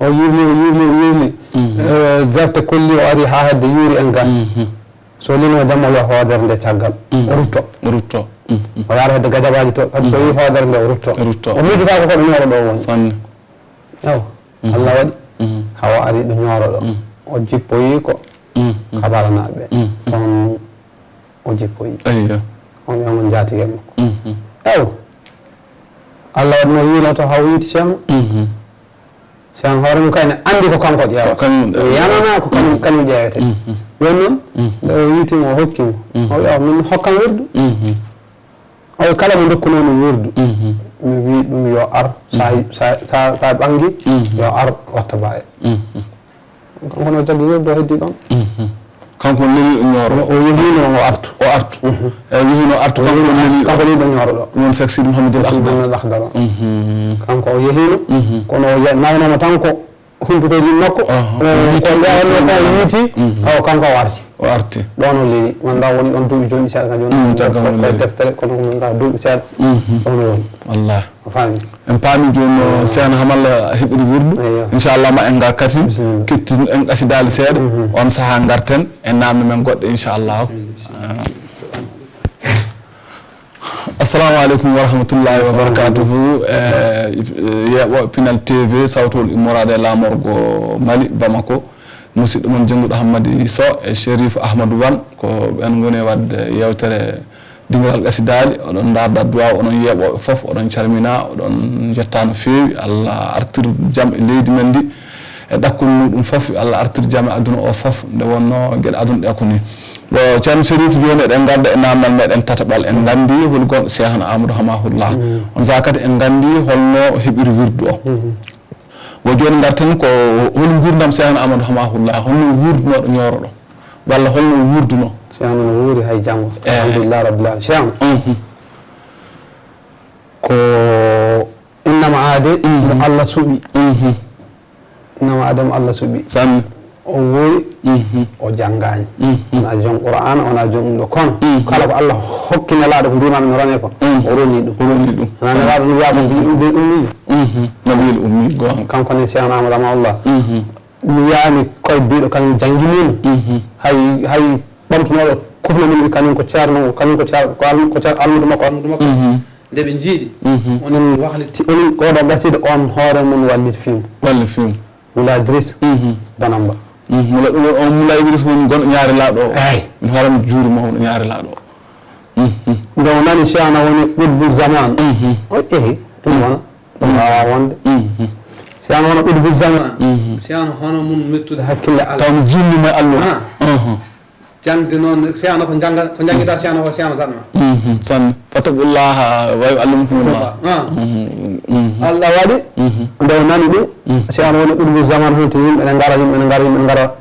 O yurli, o yurli, o yurli. Eh, gerte kolli o ari haa hedde yuuri en ga. So lino jamma, o wiya hoodere nde caggal. O rutto. O rutto. O yaara hedde gajabaaji to, kadi so yi hoodere nde, o rutto. O rutto. O miijotako ko ɗo ñooro ɗo woni. Sanne. Ewa. Allah waɗi. Hawa ari ɗo ñooro ɗo. O jippoyi ko kabaranaaɓe. On o jippoyi. Eyyo. On e on njaatige makko. Ewa. Allah waɗi mo yiino to haw yiiti Ceerno. Ceerno hoore mum kay ne anndi ko kanko ƴeewata. Ko kañum, yanana ko kañum, kañum ƴeewete. Jooni noon, nde o yiiti mo, o hokki mo. O wiya, "Min hokkam wirdu." O wi, "Kala mo ndokkunoo mi wirdu, mi wi ɗum yo ar, sa, sa, sa, sa ɓangi, yo ar watta baaye." Kanko no jaggi wirdu, o heddi ɗon. Kanko woni leliiɗo ñooro. O, o yehiino o artu. O artu. Eyi, o yehiino o artu, kanko woni leliiɗo. Kanko leliiɗo ñooro ɗo. Ɗum woni Seek Sidi Mouhamadul Akhdar. Mouhamadul Akhdar. Kanko o yehiino, kono o ya-, nawnooma tan ko humpitooji makko. Aha. O, ko ƴeewanno ko o yiiti, o, kanko o arti. O arti. Ɗoon o leli. Manda woni ɗoon duuɓi jooni seeɗa ka jooni. Caggal o leli. Deftere, kono manda duuɓi seeɗa. Ɗoon o woni. Wallahi. A faami? En paami jooni no Seehna Hamalla heɓiri wirdu. Eyyo. Inchallah, ma en ngar katin, kettin en qasidaali seeɗa. On sahaa ngarten e naamne men goɗɗe, inchallah. Assalamu aleykum wa rahmatullahi wa barakatuhu. Eh, yeeɓooɓe Pinal T V, sawtol immorade e laamorgo Mali, Bamako. Musidɗo mon jennguɗo Hammadi Sow e Chérif Ahmadou Wane, ko ɓen ngoni e waɗde yeewtere Dingiral Qasidaali. Oɗon ndaarda duwaaw, onon yeeɓooɓe fof, oɗon calmina, oɗon njetta no feewi. Allah artir jam e leydi men ndi, e ɗakkol muɗum fof, yo Allah artir jam e aduna o fof, nde wonno geɗe aduna ɗe ko ni. Yo Ceerno Chérif, jooni eɗen ngarda e naamnal meɗen tataɓal, en nganndi holi gonɗo Seehna Amadou Hamahullah. On sahaa kadi en nganndi holno heɓiri wirdu o. Wo jooni ngarten ko holi nguurndam Seehna Amadou Hamahullah, holno wuurdunooɗo ñooro ɗo, walla holno wuurduno? Seehna no wuuri hay janngo. Eey. Alhamdulillah Rabbil Alamin. Seehna. Ko innama aade mo Allah suɓi. Innama aade mo Allah suɓi. Sanne. O wuuri, o janngaani. Wona joom Qur'aana, wona joom ɗum ɗo. Kono kala ko Allah hokki Nelaaɗo ko mbiimaami no rone ko, o roni ɗum. O roni ɗum. Wona Nelaaɗo no wiyaa ko mbiɗo ummi. Nabiyyul ummi, goonga. Kanko ne Seehna Amadou Hamahullah. Mi wiyaani koye biiɗo kañum jannginiima. Hay, hay ɓamtunooɗo kufna mum wi kañum ko ceerno, kañum ko ceer-, ko al-, ko ceer-, almuudo makko, almuudo makko. Nde ɓe njiiɗi, onon wahliti, onon oɗo gasida on hoore mum wallit fim. Wallit fim. Mula Idriss Banamba. Mula, on Mula Idriss woni gonɗo Ñaari Laaɗo o. Eey. Mi hoore mi juuri mo wonɗo Ñaari Laaɗo o. Nde o nani Seehna woni qutbu zaman. O ƴehi, ɗum wona. Ɗum waawaa wonde. Seehna wona qutbu zaman. Seehna hono mum mettude hakkille Allah. Taw mi jiimni mo e Allah. Ah. Jaŋde noon, Seehna ko jannga-, ko janngita Seehna ko Seehna tan ma. Sanne. Fattaqullaha wa yuallimukumullah. Ah. Allah waɗi, nde o nani ɗum, Seehna woni qutbu zaman, hon to yimɓe ne ngara, yimɓe ne ngara, yimɓe ne ngara.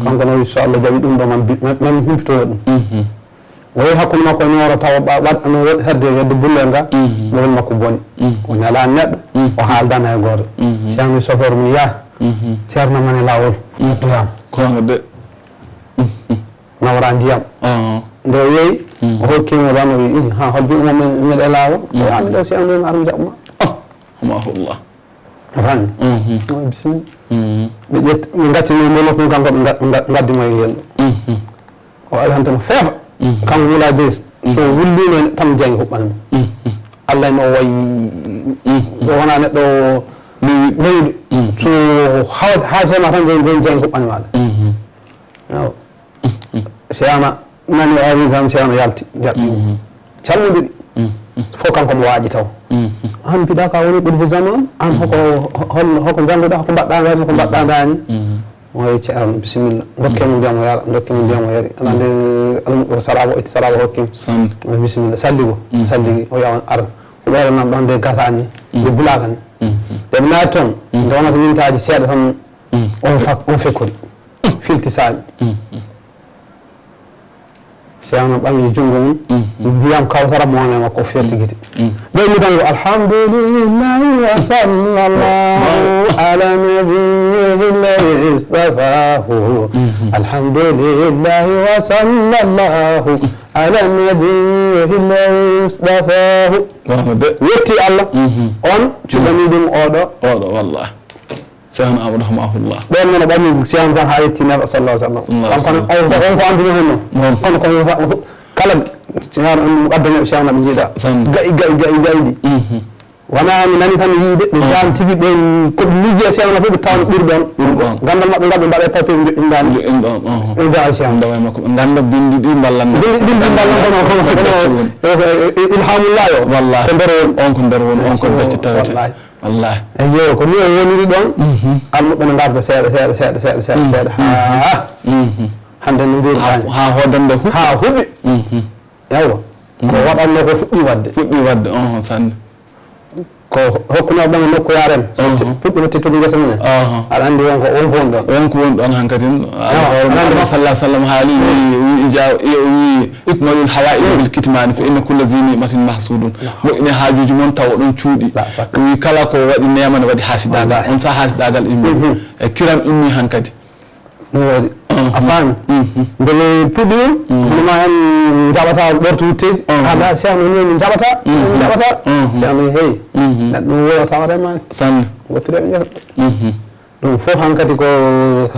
Kanko noon, so Allah jaɓi ɗum ɗo, man bi-, man, man humpitoyo ɗum. O yehi hakkunde makko e nooro tawa ɓa-, waɗ-, no waɗ-, hedde wedde bulle nga, mhm, mobel makko boni. Mhm. O nelaani neɗɗo, mhm, o haaldaani hay gooto. Mhm. Ceerno chauffeur mum yaha, mhm, Ceerno mane laawol, mhm, yettoyaama. Goonga de. Mhm. Nawra ndiyam. Ah. Nde o yehi, mhm, o hokki mo ɗon, o wi, "Ih, ha, hol bi mo men, men e laawol?" O wi, "Ah, mhm, miɗo si andu mi ar mi jaɓma." Ah, hamahullah. A faami? Mhm. O wi, "Bisimilla." Mhm. Ɓe ƴetti, ɓe ngattini mo nokku kanko, ɓe nga-, nga-, ngaddi mo e yello. Mhm. O ari hannde no feefa. Mhm. Kanko wula des. So, mhm, wulliima tan janngi huɓɓani mo. Mhm. Allah no wayi, mhm, o wona neɗɗo newi-, newiɗo. Mhm. So ha-, haajema tan joni, joni janngi huɓɓani maɗa. Mhm. Awa. Mhm. Seyana nani o ari tan, Seyana yalti, jaɓɓi mo. Mhm. Calmodiri. Mhm. Fof kanko mo waaji taw. Mhm. An mbiɗa ka woni ɓurbu zaman, an hoko, hol-, hoko jannguɗa, hoko mbaɗɗa ngani, hoko mbaɗɗa ngani? Mhm. O wi, "Ceerno, bisimilla. Ndokke mo ndiyam o yara, ndokke mo ndiyam o yari." Aɗa anndi almuɓɓo ko saraaba, o itti saraaba hokki mo. Sanne. O wi, "Bisimilla, salligo." Mm. Salligi, o wi, "On ara. Ko ɓeeɗo nan ɗon de gasani, mm, de bulaaka ni." Mm. Nde ɓe naati toon, mm, nde wonata mintaaji seeɗa tan, mm, on fak-, on fekkori. Filti saami. Mm. Ceerno ɓami junngo mum, mhm, ndiyam kawsara mo woni e makko, o ferti gite. Mhm. Ɓe mi tan ko, "Alhamdulillahi wa sallallahu ala nabiyyihi alladhi istafahu." Mhm. "Alhamdulillahi wa sallallahu ala nabiyyihi alladhi istafahu." Wano de. Yetti Allah, mhm, on cuɓani ɗum oɗo. Oɗo, wallah. Cheikhna Amadou Hamahullah. Ɗon noon o ɓami Cheikhna tan haa yetti Neɗɗo sallallahu alaihi wasallam. Allahu akbar. Kanko ne, on ko, on ko anduno hen noon. Noon. Kono ko kala Cheikhna, muqaddam e Cheikhna ɓe njiiɗa. Sa-, san. Ga'i, ga'i, ga'i, ga'i ɗi. Mhm. Wona mi nani tan yiide, ɓe, mhm, njahan tigi ɓen, ko ɓe miiji e Cheikhna fof ɓe tawa ɓuri ɗon. Ɓuri ɗon. Gandal maɓɓe ngal ɓe mbaɗa e papier ɓe joɗɗindaani. Joɗɗinɗo, mhm. Ɓe njaha e Cheikhna. Ndewa e makko. Ɓe ganda bindi ɗi mballa. Bindi, bindi mballa kono, kono, kono, kono, e, e, e, ilhamullah yo. Wallahi. Ko nder woni. On ko nder woni, on ko gacce tawete. Wallahi. Wallaahi. Eyo, ko nii o woniri ɗoon. Mhm. Almuɓɓe ne ngarda seeɗa, seeɗa, seeɗa, seeɗa, seeɗa, mhm, seeɗa, mhm, haa, mhm, hannde no mbiiru haa, haa hoodannde huɓɓi. Haa huɓɓi. Mhm. Eywa. Ko, mhm, waɗatnoo ko fuɗɗii waɗde. Fuɗɗii waɗde, oho, sanne. Ko hokkunoo ɓe nokku yaaren. Oho. Puɗɗi ko tittude ngesa mum en. Oho. Aɗa anndi won ko, won ko woni ɗoon. Won ko woni ɗoon hankadi. Aɗa anndi Muhammad sallallahu alaihi wasallam haali, wi, wi, ija-, wi, "Ikmalul hawaiji bil kitmani, fa inna kulla zi ni'matin mahsudun." Moƴƴine haajuuji mon tawa oɗon cuuɗi. La shakka. Wi kala ko waɗi neema ne waɗi haasidaagal. Wallahi. On sahaa haasidaagal immi. Mhm. E kiram immi hankadi. Ɗum waɗi. Mhm. A faami? Mhm. Nde ɓe puɗɗi ɗum, mhm, hono ma en njaɓata ɓortu wutteeji. Mhm. Ala, Ceerno ni min njaɓata, mhm, min njaɓata. Mhm. Ceerno hey, mhm, neɗɗo ɗum wuro tawata e ma. Sanne. Wottude ɓe ngesa. Mhm. Ɗum fof hankadi ko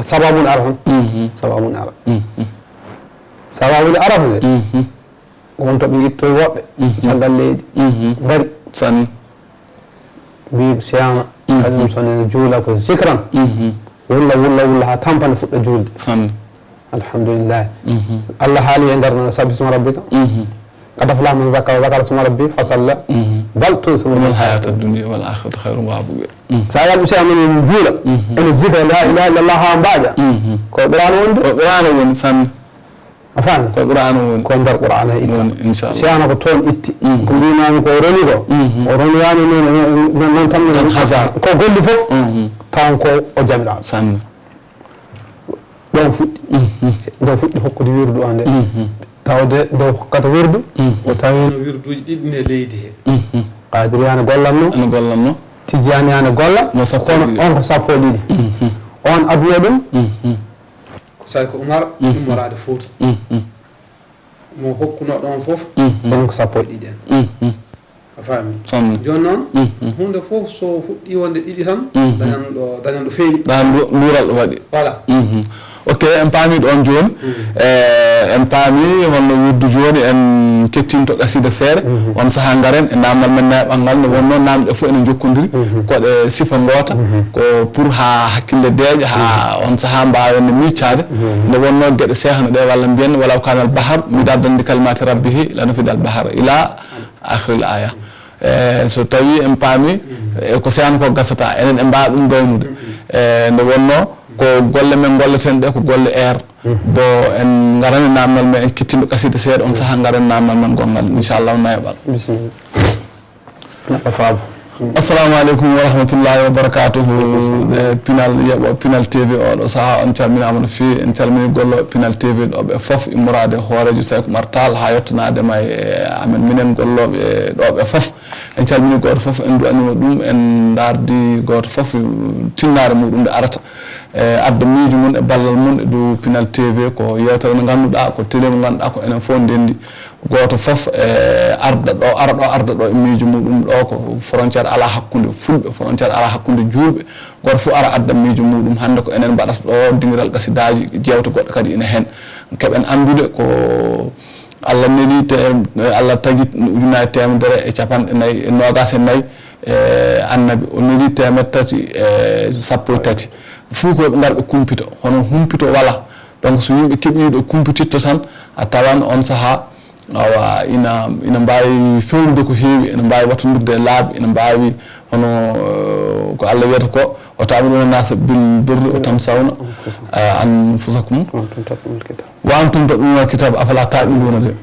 sababun ara tan. Mhm. Sababun ara. Mhm. Sababun ara tan de. Mhm. Won to ɓe ittoy woɓɓe, mhm, caggal leydi, mhm, ngari. Sanne. Mbi Ceerno, mhm, kañum so nene juula ko zikran. Mhm. Wulla, wulla, wulla haa tampande fuɗɗa juulde. Sanne. Alhamdulillah. Mhm. Allah haali e nder noon, "Sabbih isma rabbika." Mhm. "Qad aflaha man zakka-, zakara isma rabbi fa salla." Mhm. "Bal tu'thiruna al-hayata ad-dunya wal akhiratu khayrun wa abqa." Mhm. So a yaltu Ceerno men juula, mhm, ene zikra la ilaha illallah haa mbaaja. Mhm. Ko Qur'aana woni de. Ko Qur'aana woni, sanne. A faami? Ko Qur'aana woni. Ko nder Qur'aana itta. Woni, inchallah. Ceerno ko toon itti. Mhm. Ko mbiymaami ko o roni ko. Mhm. O roniyaani noon, noon, noon tan. Tan hasard. Ko golli fof. Mhm. Tawan ko o jamiraaɗo. Sanne. Ɗoon fuɗɗi. Mhm. Nde fuɗɗi hokkude wirdu o nde. Mhm. Tawde nde hokkata wirdu, mhm, o tawi no wirduuji ɗiɗi ne leydi he. Mhm. Qaadiriya ne gollanno. Ene gollanno. Tijjaaniya ne golla. Mo sappo e ɗiɗi. Kono on ko sappo e ɗiɗi. Mhm. On aduna ɗum. Mhm. Ko Sayko Umar, mhm, ummoraade Fuuta. Mhm. Mo hokkunoo ɗoon fof, mhm, ko sappo e ɗiɗi en. Mhm. A faami? Sanne. Jooni noon, mhm, huunde fof so fuɗɗii wonde ɗiɗi tan, mhm, dañan ɗo, dañan ɗo feewi. Ɗa ndu-, luural ɗo waɗi. Voilà. Mhm. Ok, en paami ɗoon jooni. Mhm. Eh, en paami holno wirdu jooni, en kettinto qasida seeɗa. Mhm. On sahaa ngaren e naamnal men nayaɓal ngal, nde wonnoo naamne ɗe fof ene njokkondiri. Mhm. Ko ɗe sifa ngoota, mhm, ko pour haa hakkille deeƴa, haa, mhm, on sahaa mbaawen no miicaade. Mhm. Nde wonnoo geɗe seehano ɗe walla mbiyen, "Walaw kaanal bahar midadan li kalimaati rabbihi lanafidal bahar." Ila akhiril aya. Eh, so tawii en paami, eh, ko seeɗa ko gasata, enen en mbaawa ɗum gaynude. Eh, nde wonnoo ko golle men ngolleten ɗe, ko golle air. Bo en ngarani naamnal men, en kettinɗo qasida seeɗa, on sahaa ngaren naamnal men gonngal, inchallah, nayaɓal. Bisimilla. Neɗɗo faabo. Assalamu aleykum wa rahmatullahi wa barakatuhu. Ɗe Pinal, yeeɓo Pinal T V, oɗo saha on calminama no fewi. En calmini gollo Pinal T V ɗo ɓe fof, immorade hoorejo Seek Umar Tall ha yettanade ma e amen minen golloɓe ɗo ɓe fof. En calmini goto fof, en duwanima ɗum, en dardi goto fof tinnare muɗum nde arata. E adda miijo mum e ballal mum e dow Pinal T V, ko yewtere nde ganduɗa ko télé mo ganduɗa ko enen fof ndendi. Gooto fof e arda ɗo, ara ɗo, arda ɗo e miijo muɗum ɗo, ko frontière ala hakkunde fulɓe, frontière ala hakkunde juulɓe. Gooto fof ara adda miijo muɗum. Hannde ko enen mbaɗata ɗo dingiral qasidaji, jewte goɗɗe kadi ina heen. Keɓen anndude ko Allah neli te, Allah tagi ujunnaji temedere e capanɗe nayi e nogas e nayi e annabi, o neli teemedde tati e sappo e tati. Fuu ko ɓe ngar ɓe kumpito, hono humpito wala. Donc so yimɓe keɓi ɗo kumpititto tan, a tawan on saha awa ina, ina mbaawi fewnude ko heewi, ina mbaawi wattondirde e laabi, ina mbaawi hono, eh, ko Allah wiyata ko, "Wa ta'muruna nasa bil birri wa tansawna, eh, anfusakum." Wa antum tatluna al-kitab, afala ta'qiluna de.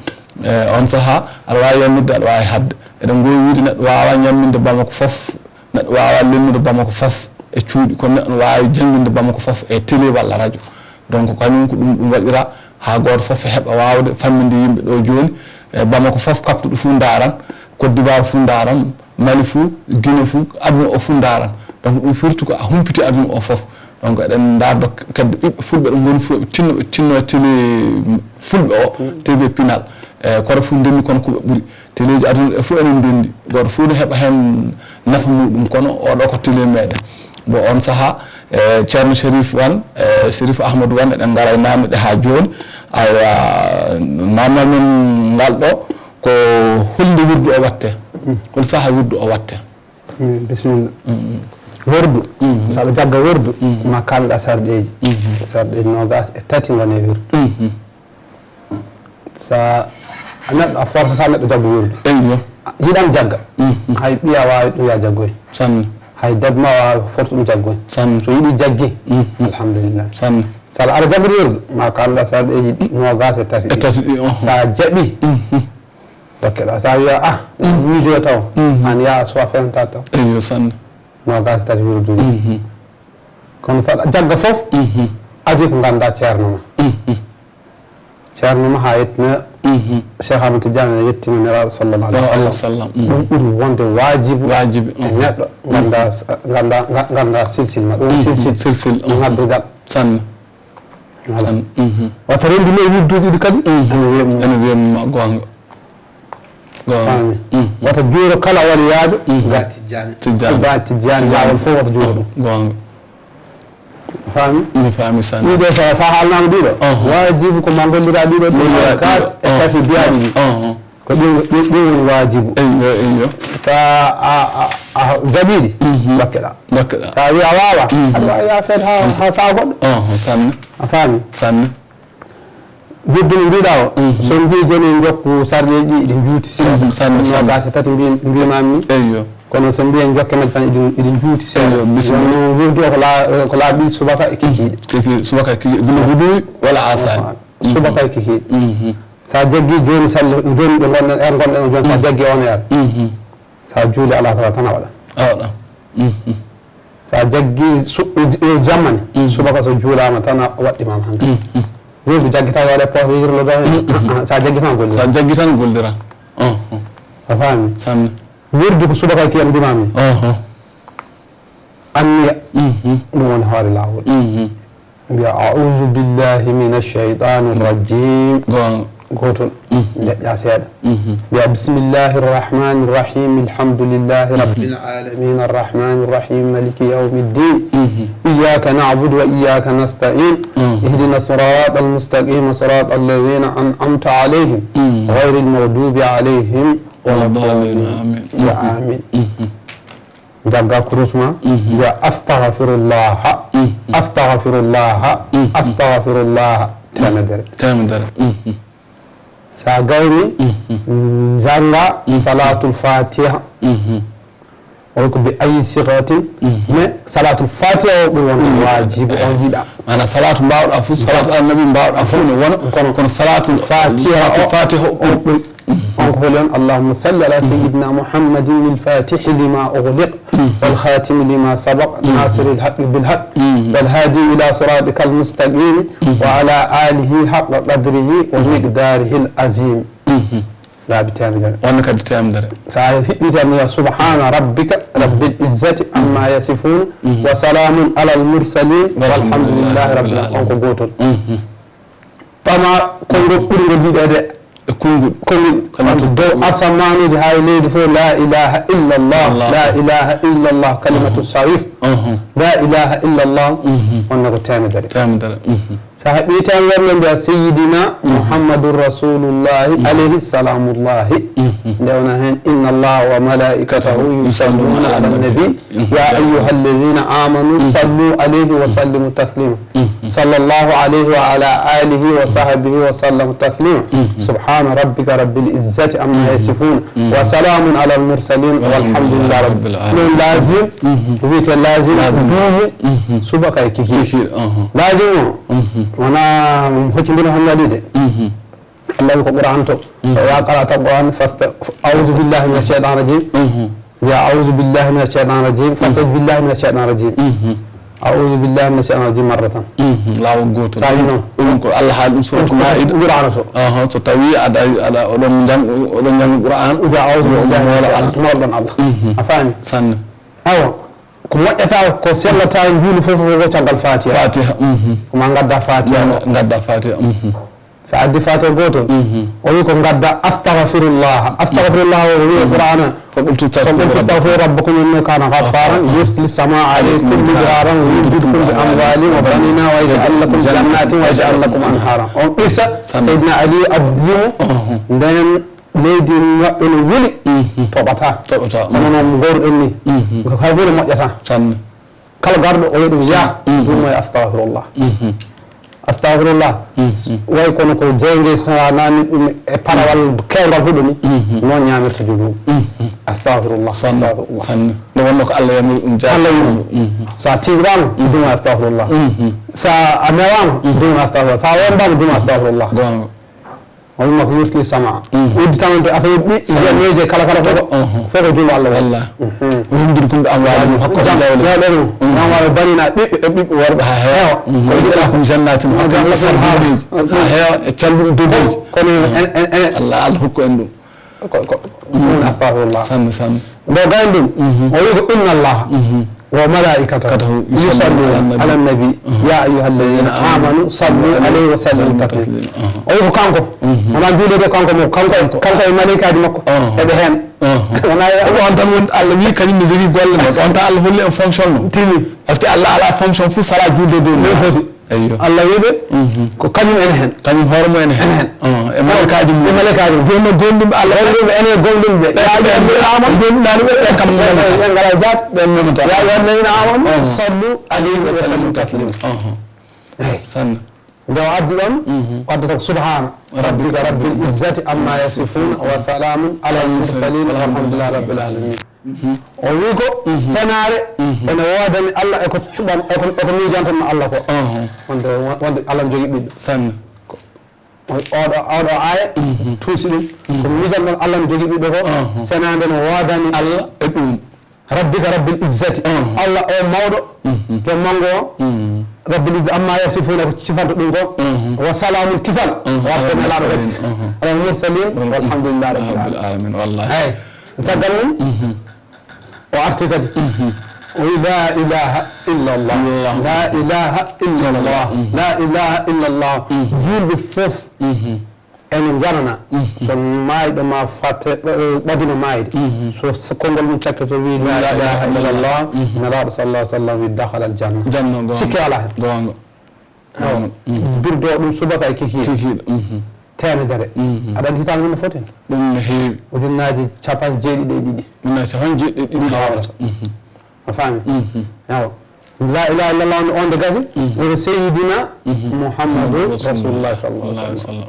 Eh, on saha, aɗa waawi yammirde, aɗa waawi haɗde. Eɗen ngoowi wiide neɗɗo waawaa ñamminde Bamako fof, neɗɗo waawaa lelnude Bamako fof e cuuɗi, kono neɗɗo no waawi jannginde Bamako fof e télé walla radio. Donc, kañum ko ɗum, ɗum waɗira haa gooto fof heɓa waawde famminde yimɓe ɗo jooni. E Bamako fof, kaɓtuɗo fof ndaaran, Côte d'Ivoire fof ndaaran, Mali fof, Guinée fof, aduna o fof ndaaran. Donc, ɗum firti ko a humpiti aduna o fof. Donc, eɗen ndaardo kadi ɓiɓɓe fulɓe ɗo ngoni fof, ɓe tinno, ɓe tinno e télé fulɓe o, T V Pinal. E kono fof ndenndi kono ko ɓe ɓuri. Téléji aduna ɗi fof enen ndenndi. Gooto fof ne heɓa heen nafa muɗum, kono oɗo ko télé meɗen. Bon, on saha, e Ceerno Chérif Wan, e Chérif Ahmadou Wan, eɗen ngara e naamne ɗe haa jooni. Aywa, naamnal men ngal ɗo, ko holnde wirdu o watte? Hol saha wirdu o watte? Mm, bisimilla. Mm, mm. Wirdu, mm, mm, saɗa jagga wirdu, mm, mm, ma kaalɗa sarɗeeji. Mm, mm. Sarɗeeji noogas e tati ngoni e wirdu. Mm, mm. Sa neɗɗo a forsa sa neɗɗo jaggo wirdu. Eyyo. Yiɗan jagga. Mm, mm. Hay ɓiya waawi ɗum ya jaggoy. Sanne. Hay debbo ma waawi forsa ɗum jaggoy. Sanne. So yiɗi jaggi, mm, mm, alhamdulillah. Sanne. Sa aɗa jagga wirdu, ma kaalɗa sarɗeeji ɗi noogas e tati. E tati ɗi, oho. Sa jaɓi, mm, mm. Dokkeɗa, sa wiya, ah, miijo taw, mhm, an ya so a fewta taw. Eyyo, sanne. Noogas tati wirduji. Mhm. Kono saɗa jagga fof, mhm, adi ko ngannda ceerno ma. Mhm. Ceerno ma haa yettina, mhm, Cheikh Ahmad Tidiane ene yettina Nelaaɗo sallallahu alaihi wasallam. Mhm. Ɗum ɓuri wonde waajibu, waajibu, e, mhm, neɗɗo, mhm, ngannda, ngannda, nga-, ngannda silsil ma. Ɗum, mhm, silsil, silsil, mhm, ŋabbirgal. Sanne. Voilà. Tan, mhm. Wata rendu ley wirduɗi ɗi kadi, mhm, ene weeɓi mo. Ene weeɓi mo, goonga. Goonga. Faami. Mhm. Wata juuro kala waliyaajo, mhm, ga Tijjaani. Tijjaani. Ga Tijjaani, Tijjaani. Laawol fof wata juuro ɗum. Goonga. Faami? Mi faami sanne. Ɗiɗo sa, sa haalnaama ɗiɗo. Aha. Waajibu ko ma ngollira ɗiɗo, ɗum gollira kaas ɗiɗo. E kasi biyaaɗi ɗi. Aha. Ko ɗum, ɗum, ɗum woni waajibu. Eyyo, eyyo. Sa a, a, a jaɓiɗi, mhm, dokkeɗa. Dokkeɗa. Sa wi a wawa, mhm, aɗa wawi yafede ha, mhm, ha saha goɗɗo. Oh, sanne. A faami? Sanne. Wirdu no mbiɗa o, mhm, so mbi joni en jokku sarɗeji ɗi, ɗi juuti seeɗa. Mhm, sanne, sanne. Gasa tati mbi, mbimami. Eyyo. Kono so mbi en jokke majji tan iɗi, iɗi juuti seeɗa. Eyyo, bisimilla. Wonno wirdu o ko la, ko laaɓi subaka e kikiɗe. Kiki, subaka e kikiɗe. Gila huduwi wala asani. Mhm. Subaka e kikiɗe. Mhm. Sa jaggi joni salle, joni ɗo gonɗen, er gonɗen o joni, sa, mhm, jaggi on er. Mhm. Sa juuli alasara tan a waɗa. A waɗa. Mhm. Sa jaggi su-, e jammani, mhm, subaka so juulama tan a waɗɗimama hankadi. Mhm. Wirdu jaggita waɗa poste yirlo ɗo hen. Mhm. Ah, ah, sa jaggi tan gollira. Sa jaggi tan gollira. Mhm. A faami? Sanne. Wirdu ko subaka ki en mbimami. Mhm. Anniya. Mhm. Ɗum woni hoore laawol. Mhm. Mbiya, "A'udhu billahi minash shaytanir rajim." Goonga. Gootol. Mhm. Deƴƴa seeɗa. Mhm. Mbiya, "Bismillahir rahmanir rahim. Alhamdulillahi, mhm, rabbil alamin. Arrahmanir rahim. Maliki yawmiddin. Mhm. Iyyaka na'budu wa iyyaka nasta'in. Mhm. Ihdinas siratal mustaqim. Siratal ladhina an'amta alayhim. Mhm. Ghayril maghdubi alayhim waladdallin. Amin." Mbiya, mhm, amin. Mhm. Jagga kurus ma, mhm, mbiya, "Astaghfirullah, mhm, astaghfirullah, mhm, astaghfirullah." Temedere. Temedere. Mhm. Sa gayni, mhm, janga, mhm, salatul fatiha. Mhm. O ko bi ayi sigatin, mhm, mais salatul fatiha o ɓuri wonde, mhm, waajibu, o yiɗa. Maanaam salatu mbawɗa fof, salatu ala nabi mbawɗa fof ne wona, kono, kono salatul fatiha o, salatul fatiha o ɓuri. On ko holi on? Allahumma salli ala sayyidina Muhammadin il-fatihi lima ughliq wal khatimi lima sabaq nasiril haqqi bil haqq wal hadi ila siratikal mustaqim wa ala alihi haqqa qadrihi wa miqdarihil azim. Laabi teemedere. Wonno kadi teemedere. So a hiɓɓii teemedere, subhana rabbika rabbil izzati amma yasifun wa salamun alal mursalin walhamdulillahi rabbil alamin. On ko gootol. Ɓama konngol ɓurngol yiɗeede e konngol. Konngol. Kalimatu dow tawhid. Asamaanuuji haa e leydi fof, la ilaha illallah, Allah. La ilaha illallah, kalimatu sharif. La ilaha illallah, wonno ko teemedere. Teemedere. So a haɓɓii teemedere, nde mbiya sayyidina Muhammadun rasulullahi alayhi salamullahi. Nde wona heen, inna allaha wa malaikatahu yusalluna ala nabi. Ya ayyuha alladhina amanu sallu alayhi wa sallimu taslima. Sallallahu alayhi wa ala alihi wa sahbihi wa sallam taslima. Subhana rabbika rabbil izzati amma yasifun. Wa salamun ala al mursalin walhamdulillahi rabbil alamin. Ɗum lazim, ko wiyete lazim, ko duumu, subaka e kikiiɗe. Lazim o, wona hoccindiro hannde waɗi de. Allah wi ko Qur'an to. Wa idha qara'ta al-Qur'an fasta-, a'udhu billahi minash shaitanir rajim. Ya a'udhu billahi minash shaitanir rajim. Fasta'idh billahi minash shaitanir rajim. A'udhu billahi minash shaitanir rajim marratan. Laawol gootol. Sa yi noon. Ɗum ko Allah haali ɗum suratu Maa'ida. Qur'ana to. Aha, so tawi aɗa, aɗa, oɗon njang-, oɗon njannga Qur'an. Uja a'udhu billahi minash shaitanir rajim. Moolɗon Allah. A faami? Sanne. Awa, ko moƴƴata, ko sellata e njuulu fof, fof ko caggal Fatiha. Fatiha. Ko ma ngadda Fatiha o. Ngadda Fatiha. So a addi Fatiha gootol, o wi ko ngadda astaghfirullah. Astaghfirullah o wi e Qur'ana. Faqultu astaghfiru rabbakum innahu kana ghaffaran yursilis samaa alaykum midraran wa yumdidkum bi amwalin wa banina wa yaj'al lakum jannatin wa yaj'al lakum anhara. On qissa, Sayyidina Ali addi mo, nden leydi maɓɓe no wuli, toɓata. Toɓata. Kono noon ngooruɗen ni, ko hay huunde moƴƴata. Sanne. Kala garɗo o wiya ɗum, yah, ɗum e astaghfirullah. Astaghfirullah. Way kono ko jeynge so a nani ɗum e parawal kewngal huɗo ni, noon ñaamirta jogi ɗum. Astaghfirullah, sanne, astaghfirullah. Sanne. Nde wonno ko Allah yamiri ɗum jaati. Allah yamiri. So a tiiɗiraama, ɗum e astaghfirullah. So a newaama, ɗum e astaghfirullah. So a wembaama, ɗum e astaghfirullah. Goonga. O wima ko yursilis samaa. Udditanante asaweeji ɗi, ndiyam weeje kala kala fof ko, fof ko junngo Allah woni. Wallah. Yumdidkum bi amwalin, hokka jawle. Jawle mum. Amwalin banina, ɓiɓɓe, e ɓiɓɓe worɓe haa heewa. Ko yaj'al lakum jannatin, hokka ɗum sardindeeji haa heewa e calluɗi doguuji. Kono en, en, en. Allah, Allah hokku en ɗum. Ko, ko, ɗum astaghfirullah. Sanne, sanne. Nde gayni ɗum, o wi ko inna Allah wa malaikatahu yusalluna ala nabi. Ya ayyuha alladhina amanu sallu alayhi wa sallimu taslima. O wi ko kanko. Wona juulde de kanko mo, kanko, kanko e malaikaaji makko. Eɓe heen. Wona ko on tan woni Allah wi kañum ne jogii golle no. On tan Allah holli en fonction no. Tini. Parce que Allah ala fonction fof sala juulde dow. Min foti. Eyyo. Allah wiɓe, ko kañum ene heen. Kañum hoore mum ene heen. Ene heen. E malaikaaji mum. E malaikaaji mum. Jooni noon gomɗinɓe Allah. Gomɗinɓe ene gomɗinɓe. Ɓe, ɓe, ɓe, ɓe, gomɗinaani ɓe, ɓe kam ɓe, ɓe, ɓe ngalaa jaat. Ɓe memata. Ya ayyuha alladhina amanu sallu alayhi wa sallimu taslima. Eyi. Sanne. Nde o addi ɗon, o addata ko subhana rabbika rabbil izzati amma yasifun wa salamun ala al mursalin walhamdulillahi rabbil alamin. O wi ko senaare ene woodani Allah e ko cuɓan, e ko, e ko miijantonno Allah ko. Wonde, wonde Allah ne jogii ɓiɗɗo. Sanne. Ko, oɗo, oɗo aaya tuusi ɗum. Ko miijanton Allah ne jogii ɓiɗɗo ko senaande no woodani Allah e ɗum. Rabbika rabbil izzati. Allah o mawɗo, joom manngo o. Rabbil izzati amma yasifuna, ko sifanta ɗum ko. Wa salamun, kisal. Warta nelaaɗo kadi. Alal mursalin, walhamdulillahi rabbil alamin. Wallahi. Eyi. Caggal mum, o arti kadi. O wi, la ilaha illallah. La ilaha illallah. La ilaha illallah. Juulɓe fof ene njanana. So maayɗo ma fate, ɓadino maayde. So, so konngol mum cakkete wi, la ilaha illallah. Nelaaɗo sallallahu alaihi wa sallam wi, dakhala al janna. Janna, goonga. Sikke alaa heen. Goonga. Awa. Birdo ɗum subaka e kikiiɗe. Kikiiɗe. Teemedere. Aɗa anndi hitaande mum no foti? Ɗum no heewi. Ujunnaaji capanɗe jeeɗiɗi e ɗiɗi. Ujunnaaji capanɗe jeeɗiɗi e ɗiɗi hawrata. A faami? Awa. La ilaha illallah on, on de gasi. Woni Seydina Muhammadu Rasulullah sallallahu alaihi wasallam.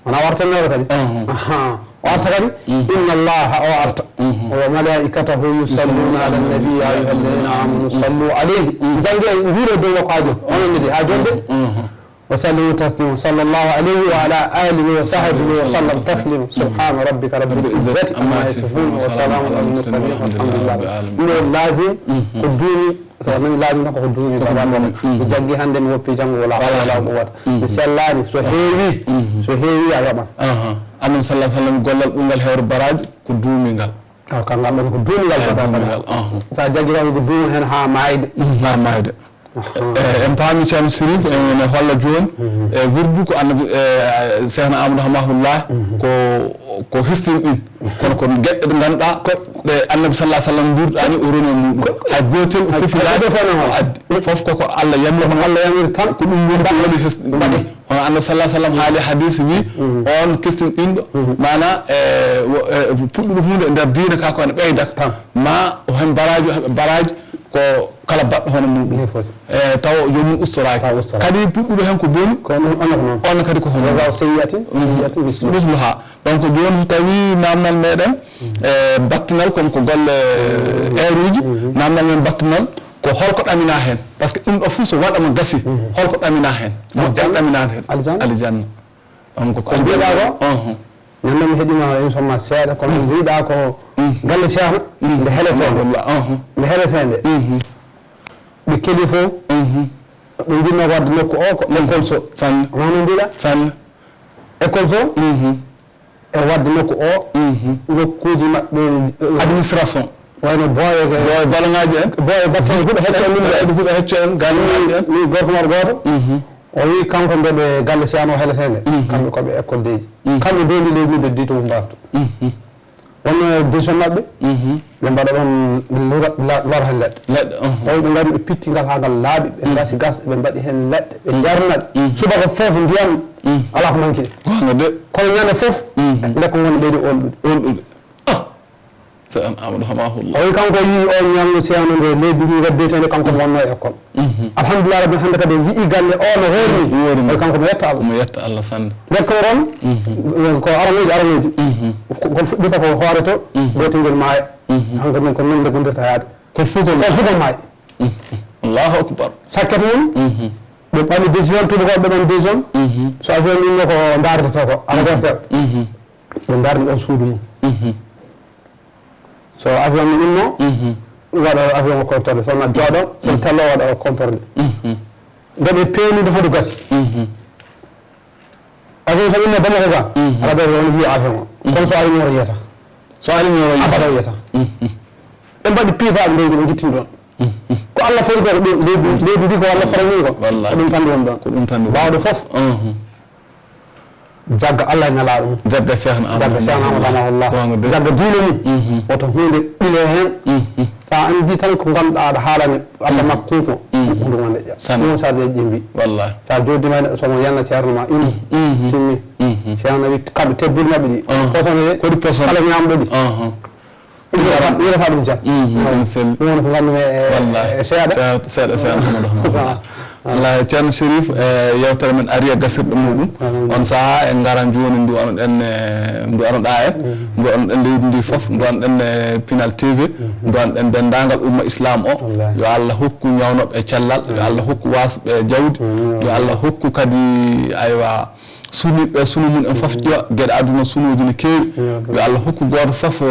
Wona warta neɗɗo kadi. Aha. O arta kadi. Inna Allah o arta. Wa malaikatahu yusalluna ala nabi, ya ayyuha alladhina amanu sallu alayhi. Jannge, njuule dow makko haa jooni. Onon ne de, haa jooni de. وسلموا تسليما. صلى الله عليه وعلى آله وصحبه وسلم تسليما. سبحان ربك رب العزة عما يصفون وسلام على المرسلين والحمد لله رب العالمين. Ɗum ɗo laazim ko duumi, so a nani laazim tan koko duumi. Koko duumi. Ko jaggi hannde mi woppi janngo wala hawla wala quwwata. Mi sellaani, so heewi, so heewi a yoɓan. Annabi sallallahu alaihi wasallam gollal ɓurngal heewde baraaji ko duumingal. Aw, kangal ɗon ko duumingal. Eyi, duumingal. Sa jaggi tan ko duumi heen haa maayde. Haa maayde. E, en paami Ceerno Sirif, en, ene holla jooni, e, wirdu ko Annabi, e, Seehna Amadou Hamahullah, ko, ko histin ɗin. Kono ko geɗɗe ɗe ngannduɗaa, ko ɗe Annabi sallallahu alaihi wasallam mburɗaani, o roni e muɗum. Hay gootel o fefindaani, o addi. Fof koko Allah yamiri mo. Allah yamiri tan. Ko ɗum woni ko woni histin ɗin. Hono Annabi sallallahu alaihi wasallam haali hadis wi, on kissin ɗinɗo, maana, e, wo-, e, puɗɗuɗo huunde e nder diina ka ko ene ɓeyda. Ma o hen baraaji, baraaji ko kala baɗɗo hono muɗum. E, taw joomum ustoraaki. Taw ustoraaki. Kadi puɗɗuɗo hen ko boni, ko on, on ko non. On kadi ko hono. Jazaa'u sayyi'atin sayyi'atun misluha. Misluha. Donc, jooni so tawi namdal meɗen, e, battinal kon ko golle eeruji, namdal men battinal ko holko ɗamina hen? Parce que ɗum ɗo fof so waɗama gasi, holko ɗamina hen? Moƴƴere ɗamina hen? Aljanna. Aljanna. On ko ko aljanna. Ko mbiɗa ko? Uhum. Ñande mi heɗima émission ma seeɗa, kono mbiɗa ko galle Ceerno, nde heletende. Alhamdulillah, uhum. Nde heletende. Uhum. Ɓe keli fof, ɓe jinno wadde nokku o ko école so. Sanne. Wano mbiɗa? Sanne. École so? Uhum. E wadde nokku o, nokkuuji maɓɓe, eh, administration. Wayno Booye, Booye Balangaaji en. Booye Battane huɗo hecco en ɗum ɗo. Huɗo hecco en, Galangaaji en. Ni gorko maɓɓe gooto, o wi kanko nde ɓe galle Ceerno heletende. Kamɓe ko ɓe école deeji. Kamɓe ndendi leydi ndi, nde diito mbaafto. Wonno décision maɓɓe, ɓe mbaɗa ɗon lora, la-, lora hen leɗɗe. Leɗɗe, uhum. Tawi ɓe ngari ɓe pitti ngal haa ngal laaɓi, ɓe ngasi gasɗe, ɓe mbaɗi hen leɗɗe, ɓe jarnaɗe. Subaka fof ndiyam alaa ko manki. Goonga de. Kono ñande fof, ndekko ngoni ɓeydi olɗude. Olɗude. Ah! Seeɗan Amadou Hamahullah. O wi kanko o yii on ñalngu Ceerno nde leydi ndi waddeteende kanko mo wonno e école. Alhamdulillah rabbi, hannde kadi o yii galle o no hoorni. Hoorni. O wi kanko mo yetta Allah. Mo yetta Allah sanne. Ndekko ngon, ko aramuuji, aramuuji. Ko, ko fuɗɗita ko hoore to, gootingel maaya. Hankadi ko non nde gondirta yaade. Ko fof ko, ko fof ko maaya. Allahu akbar. Sakket mum, ɓe ɓami décision, tuubakooɓe ɓe ɓami décision. So avion ɗum ko ndaardata ko, ala ko. Ɓe ndarni ɗon suudu mum. So avion no inno, waɗa avion o contrôle, so na jooɗo, so tello waɗa o contrôle. Nde ɓe peeni nde hoto gasi. Avion so inno Bamako ga, ala ɓe woni yiya avion o. Kono so ari nooro yiyata. So ari nooro yiyata. Abada o yiyata. Ɓe mbaɗi piipaaɓe leydi ɓe njittini ɗon. Ko Allah foti ko, ko ɗum, leydi, leydi ndi ko Allah farani ko. Wallahi. Ko ɗum tan woni ɗon. Ko ɗum tan woni. Baawɗo fof. Jagga Allah e Nelaaɗo mum. Jagga Seekhna Amadou. Jagga Seekhna Amadou Hamahullah. Ko honno de? Jagga diine mum. Woto huunde ɓile heen. So a anndi tan ko ngannduɗaa aɗa haalani Allah makko ko, ɗum ko moƴƴa. Sanne. Ɗum sa de ƴimbi. Wallahi. Sa jooɗiima e neɗɗo, so mo yanna ceerno ma, immo. Timmi. Ceerno wi kamɓe tebbuli maɓɓe ɗi. Ko tan e kodi poson kala ñaamɗo ɗi. Yiyata, yiyata ɗum jam. Mhm, en selli. Ɗum woni ko nganndu-mi e, wallahi, e seeɗa. Seeɗa, seeɗa, seeɗa, Amadou Hamahullah. Wallahi, Ceerno Chérif, e yewtere men ari e gasirɗe muɗum. On sahaa en ngaran jooni nduwanoɗen, e, nduwanoɗaa en. Nduwanoɗen leydi ndi fof, nduwanoɗen, e, Pinal T V, nduwanoɗen denndaangal umma Islam o. Wallahi. Yo Allah hokku ñawnooɓe e cellal, yo Allah hokku waasɓe e jawdi, yo Allah hokku kadi, aywa, sunniiɓe sunu mum en fof ƴeewa geɗe aduna sunuuji ne keewi. Yo Allah hokku gooto fof, o,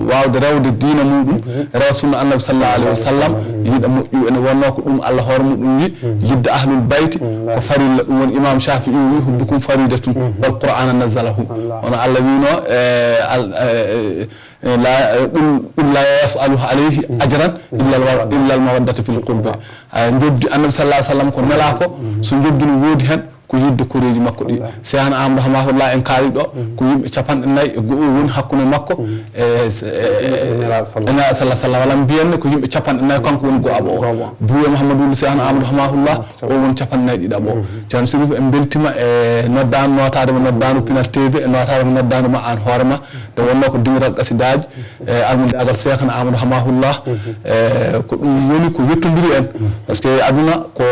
waawde rewde diina muɗum, rewa sunna Annabi sallallahu alaihi wasallam, yiɗa moƴƴu ene wonno ko ɗum Allah hoore muɗum wi, yidde ahlul bayti ko farilla, ɗum woni Imam Shafi'i wi, "Hubbukum faridatun wal Qur'ana nazzalahu." Hono Allah wino, e, al-, e, e, e, la, e, qul, qul la yas'aluhu alayhi ajran illa al-, illa al-mawaddata fil qurba. A, njoɓdi Annabi sallallahu alaihi wasallam ko nela ko, so njoɓdi no woodi hen, ko yidde koreeji makko ɗi. Wallahi. Seekhna Amadou Hamahullah en kaali ɗo, ko yimɓe capanɗe nayi e go'o woni hakkunde makko e s-, e, e, e Nelaaɗo sallallahu alaihi wasallam. Wala mbiyen ne ko yimɓe capanɗe nayi, kanko woni go'aɓo o. Go'aɓo o. Buuwe Mouhamadou Wulu Seekhna Amadou Hamahullah, o woni capanɗe nayi ɗiɗaɓo o. Ceerno Chérif, en mbeltima e noddaandu, nootaade mo noddaandu Pinal T V, e nootaade mo noddaandu ma aan hoore ma. Nde wonno ko dingiral qasidaaji, e almudaagal Seekhna Amadou Hamahullah, e ko ɗum woni ko yettondiri en. Parce que aduna ko,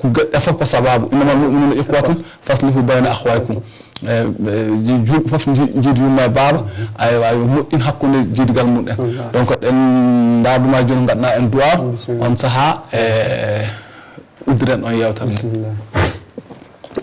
ko geɗe fof ko sababu. "Innamal mu'minuna ikhwatun faslihu bayna akhawaykum." E, e, ji-, juulɓe fof nji-, njiidi yumma e baaba. Aywa, yo moƴƴin hakkunde jiidigal mum en. Donc, en ndaarduma jooni, ngaɗana en du'a. Bisimilla. On sahaa, e, uddiren on yewtere nde. Bisimilla.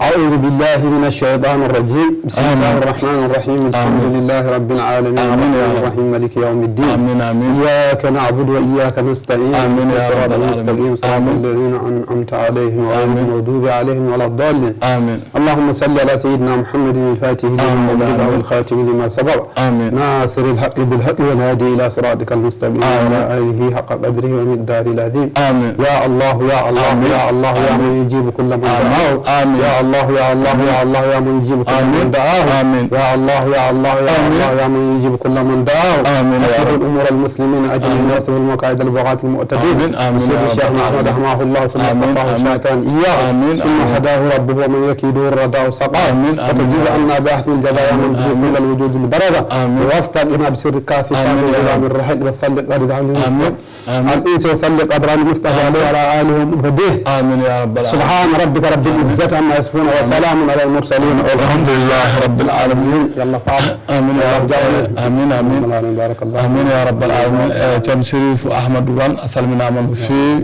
أعوذ بالله من الشيطان الرجيم. بسم الله الرحمن الرحيم. الحمد لله رب العالمين. الرحمن الرحيم. مالك يوم الدين. آمين، آمين. إياك نعبد وإياك نستعين. آمين يا رب العالمين. الصراط المستقيم، صراط الذين أنعمت عليهم غير المغضوب عليهم ولا الضالين. آمين. اللهم صل على سيدنا محمد الفاتح لما أغلق والخاتم لما سبق. آمين. ناصر الحق بالحق والهادي إلى صراطك المستقيم وعلى آله حق قدره ومقداره العظيم. آمين. يا الله، يا الله، يا الله، يا من يجيب كل من دعاه. آمين. يا الله، يا الله، يا الله، يا من يجيب كل من دعاه. آمين. يا الله، يا الله، يا الله، يا من يجيب كل من دعاه. آمين يا رب. أصلح أمور المسلمين أجمعين. آمين. واصلح مكائد البغاة المعتدين. آمين، آمين يا رب العالمين. بسر شيخنا أحمد رحمه الله ثم آمين، صفاه آمين. الشيطان إياه. آمين، ثم آمين. هداه ربه ومن يكيده الرداء سقاه. آمين، آمين. وتجوز عنا بأحسن الجزاء يا من به كل الوجود البرزة. آمين. ووفقنا بسر كافي آمين يا رب. من رحيق وسلك ورضا من آمين. آمين. الإنس وسلك أبرار المصطفى عليه وعلى آله ومن هديه. آمين يا رب العالمين. سبحان ربك رب العزة عما يصفون وسلام على المرسلين والحمد لله رب العالمين. Yo Allah faabo. Amin ya rabbal alamin. Amin, amin. Amin, barakallah. Amin ya rabbal alamin. Eh, Ceerno Sherif Ahmadou Wane, a salminaama no feewi.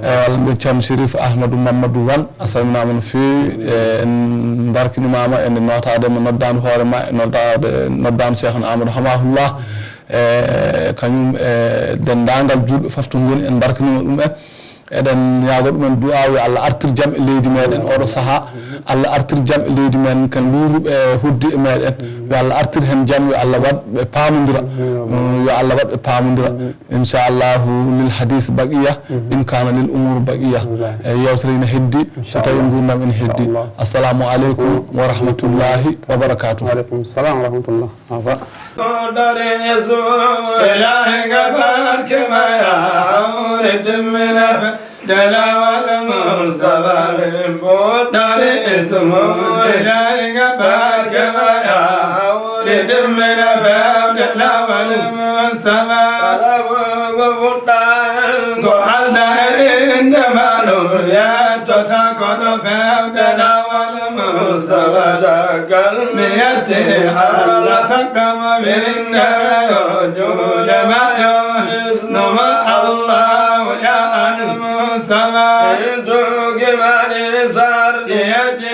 Eh, Allah mbiya Ceerno Sherif Ahmadou Mamadou Wane, a salminaama no feewi. Eh, en mbarkinimaama e nde nootaade mo noddaandu hoore ma, e noddaade, noddaandu Cheikhna Amadou Hamahullah. E kañum e denndaangal juulɓe fof to ngoni, en mbarkiniima ɗum en. Eɗen ñaago ɗumen du'aaw, yo Allah artir jam e leydi meɗen oɗo sahaa. Allah artir jam e leydi men, ken luuruɓe e hoddi e meɗen. Yo Allah artir hen jam, yo Allah waɗ ɓe paamondira. Mm, yo Allah waɗ ɓe paamondira. Inchallahu lil hadis baqiya, in kana lil umur baqiya. E yewtere ina heddi, so tawi ngurdam ina heddi. Assalamu aleykum wa rahmatullahi wa barakatuh. Wa aleykum salam wa rahmatullah. Aba. Dari ismu ilahi gabar kemaya, aure dimmina dala wal mustafa. Dari ismu ilahi gabar kemaya, aure dimmina dala wal mustafa. Ko Allah inde maɗum yettota, kono fewde lawol Mustafa daggal. Mi yetti Allah takkam winde yo juuɗe ma yo hisnu ma Allah ya al Mustafa. Min tuugi mari sarɗi yetti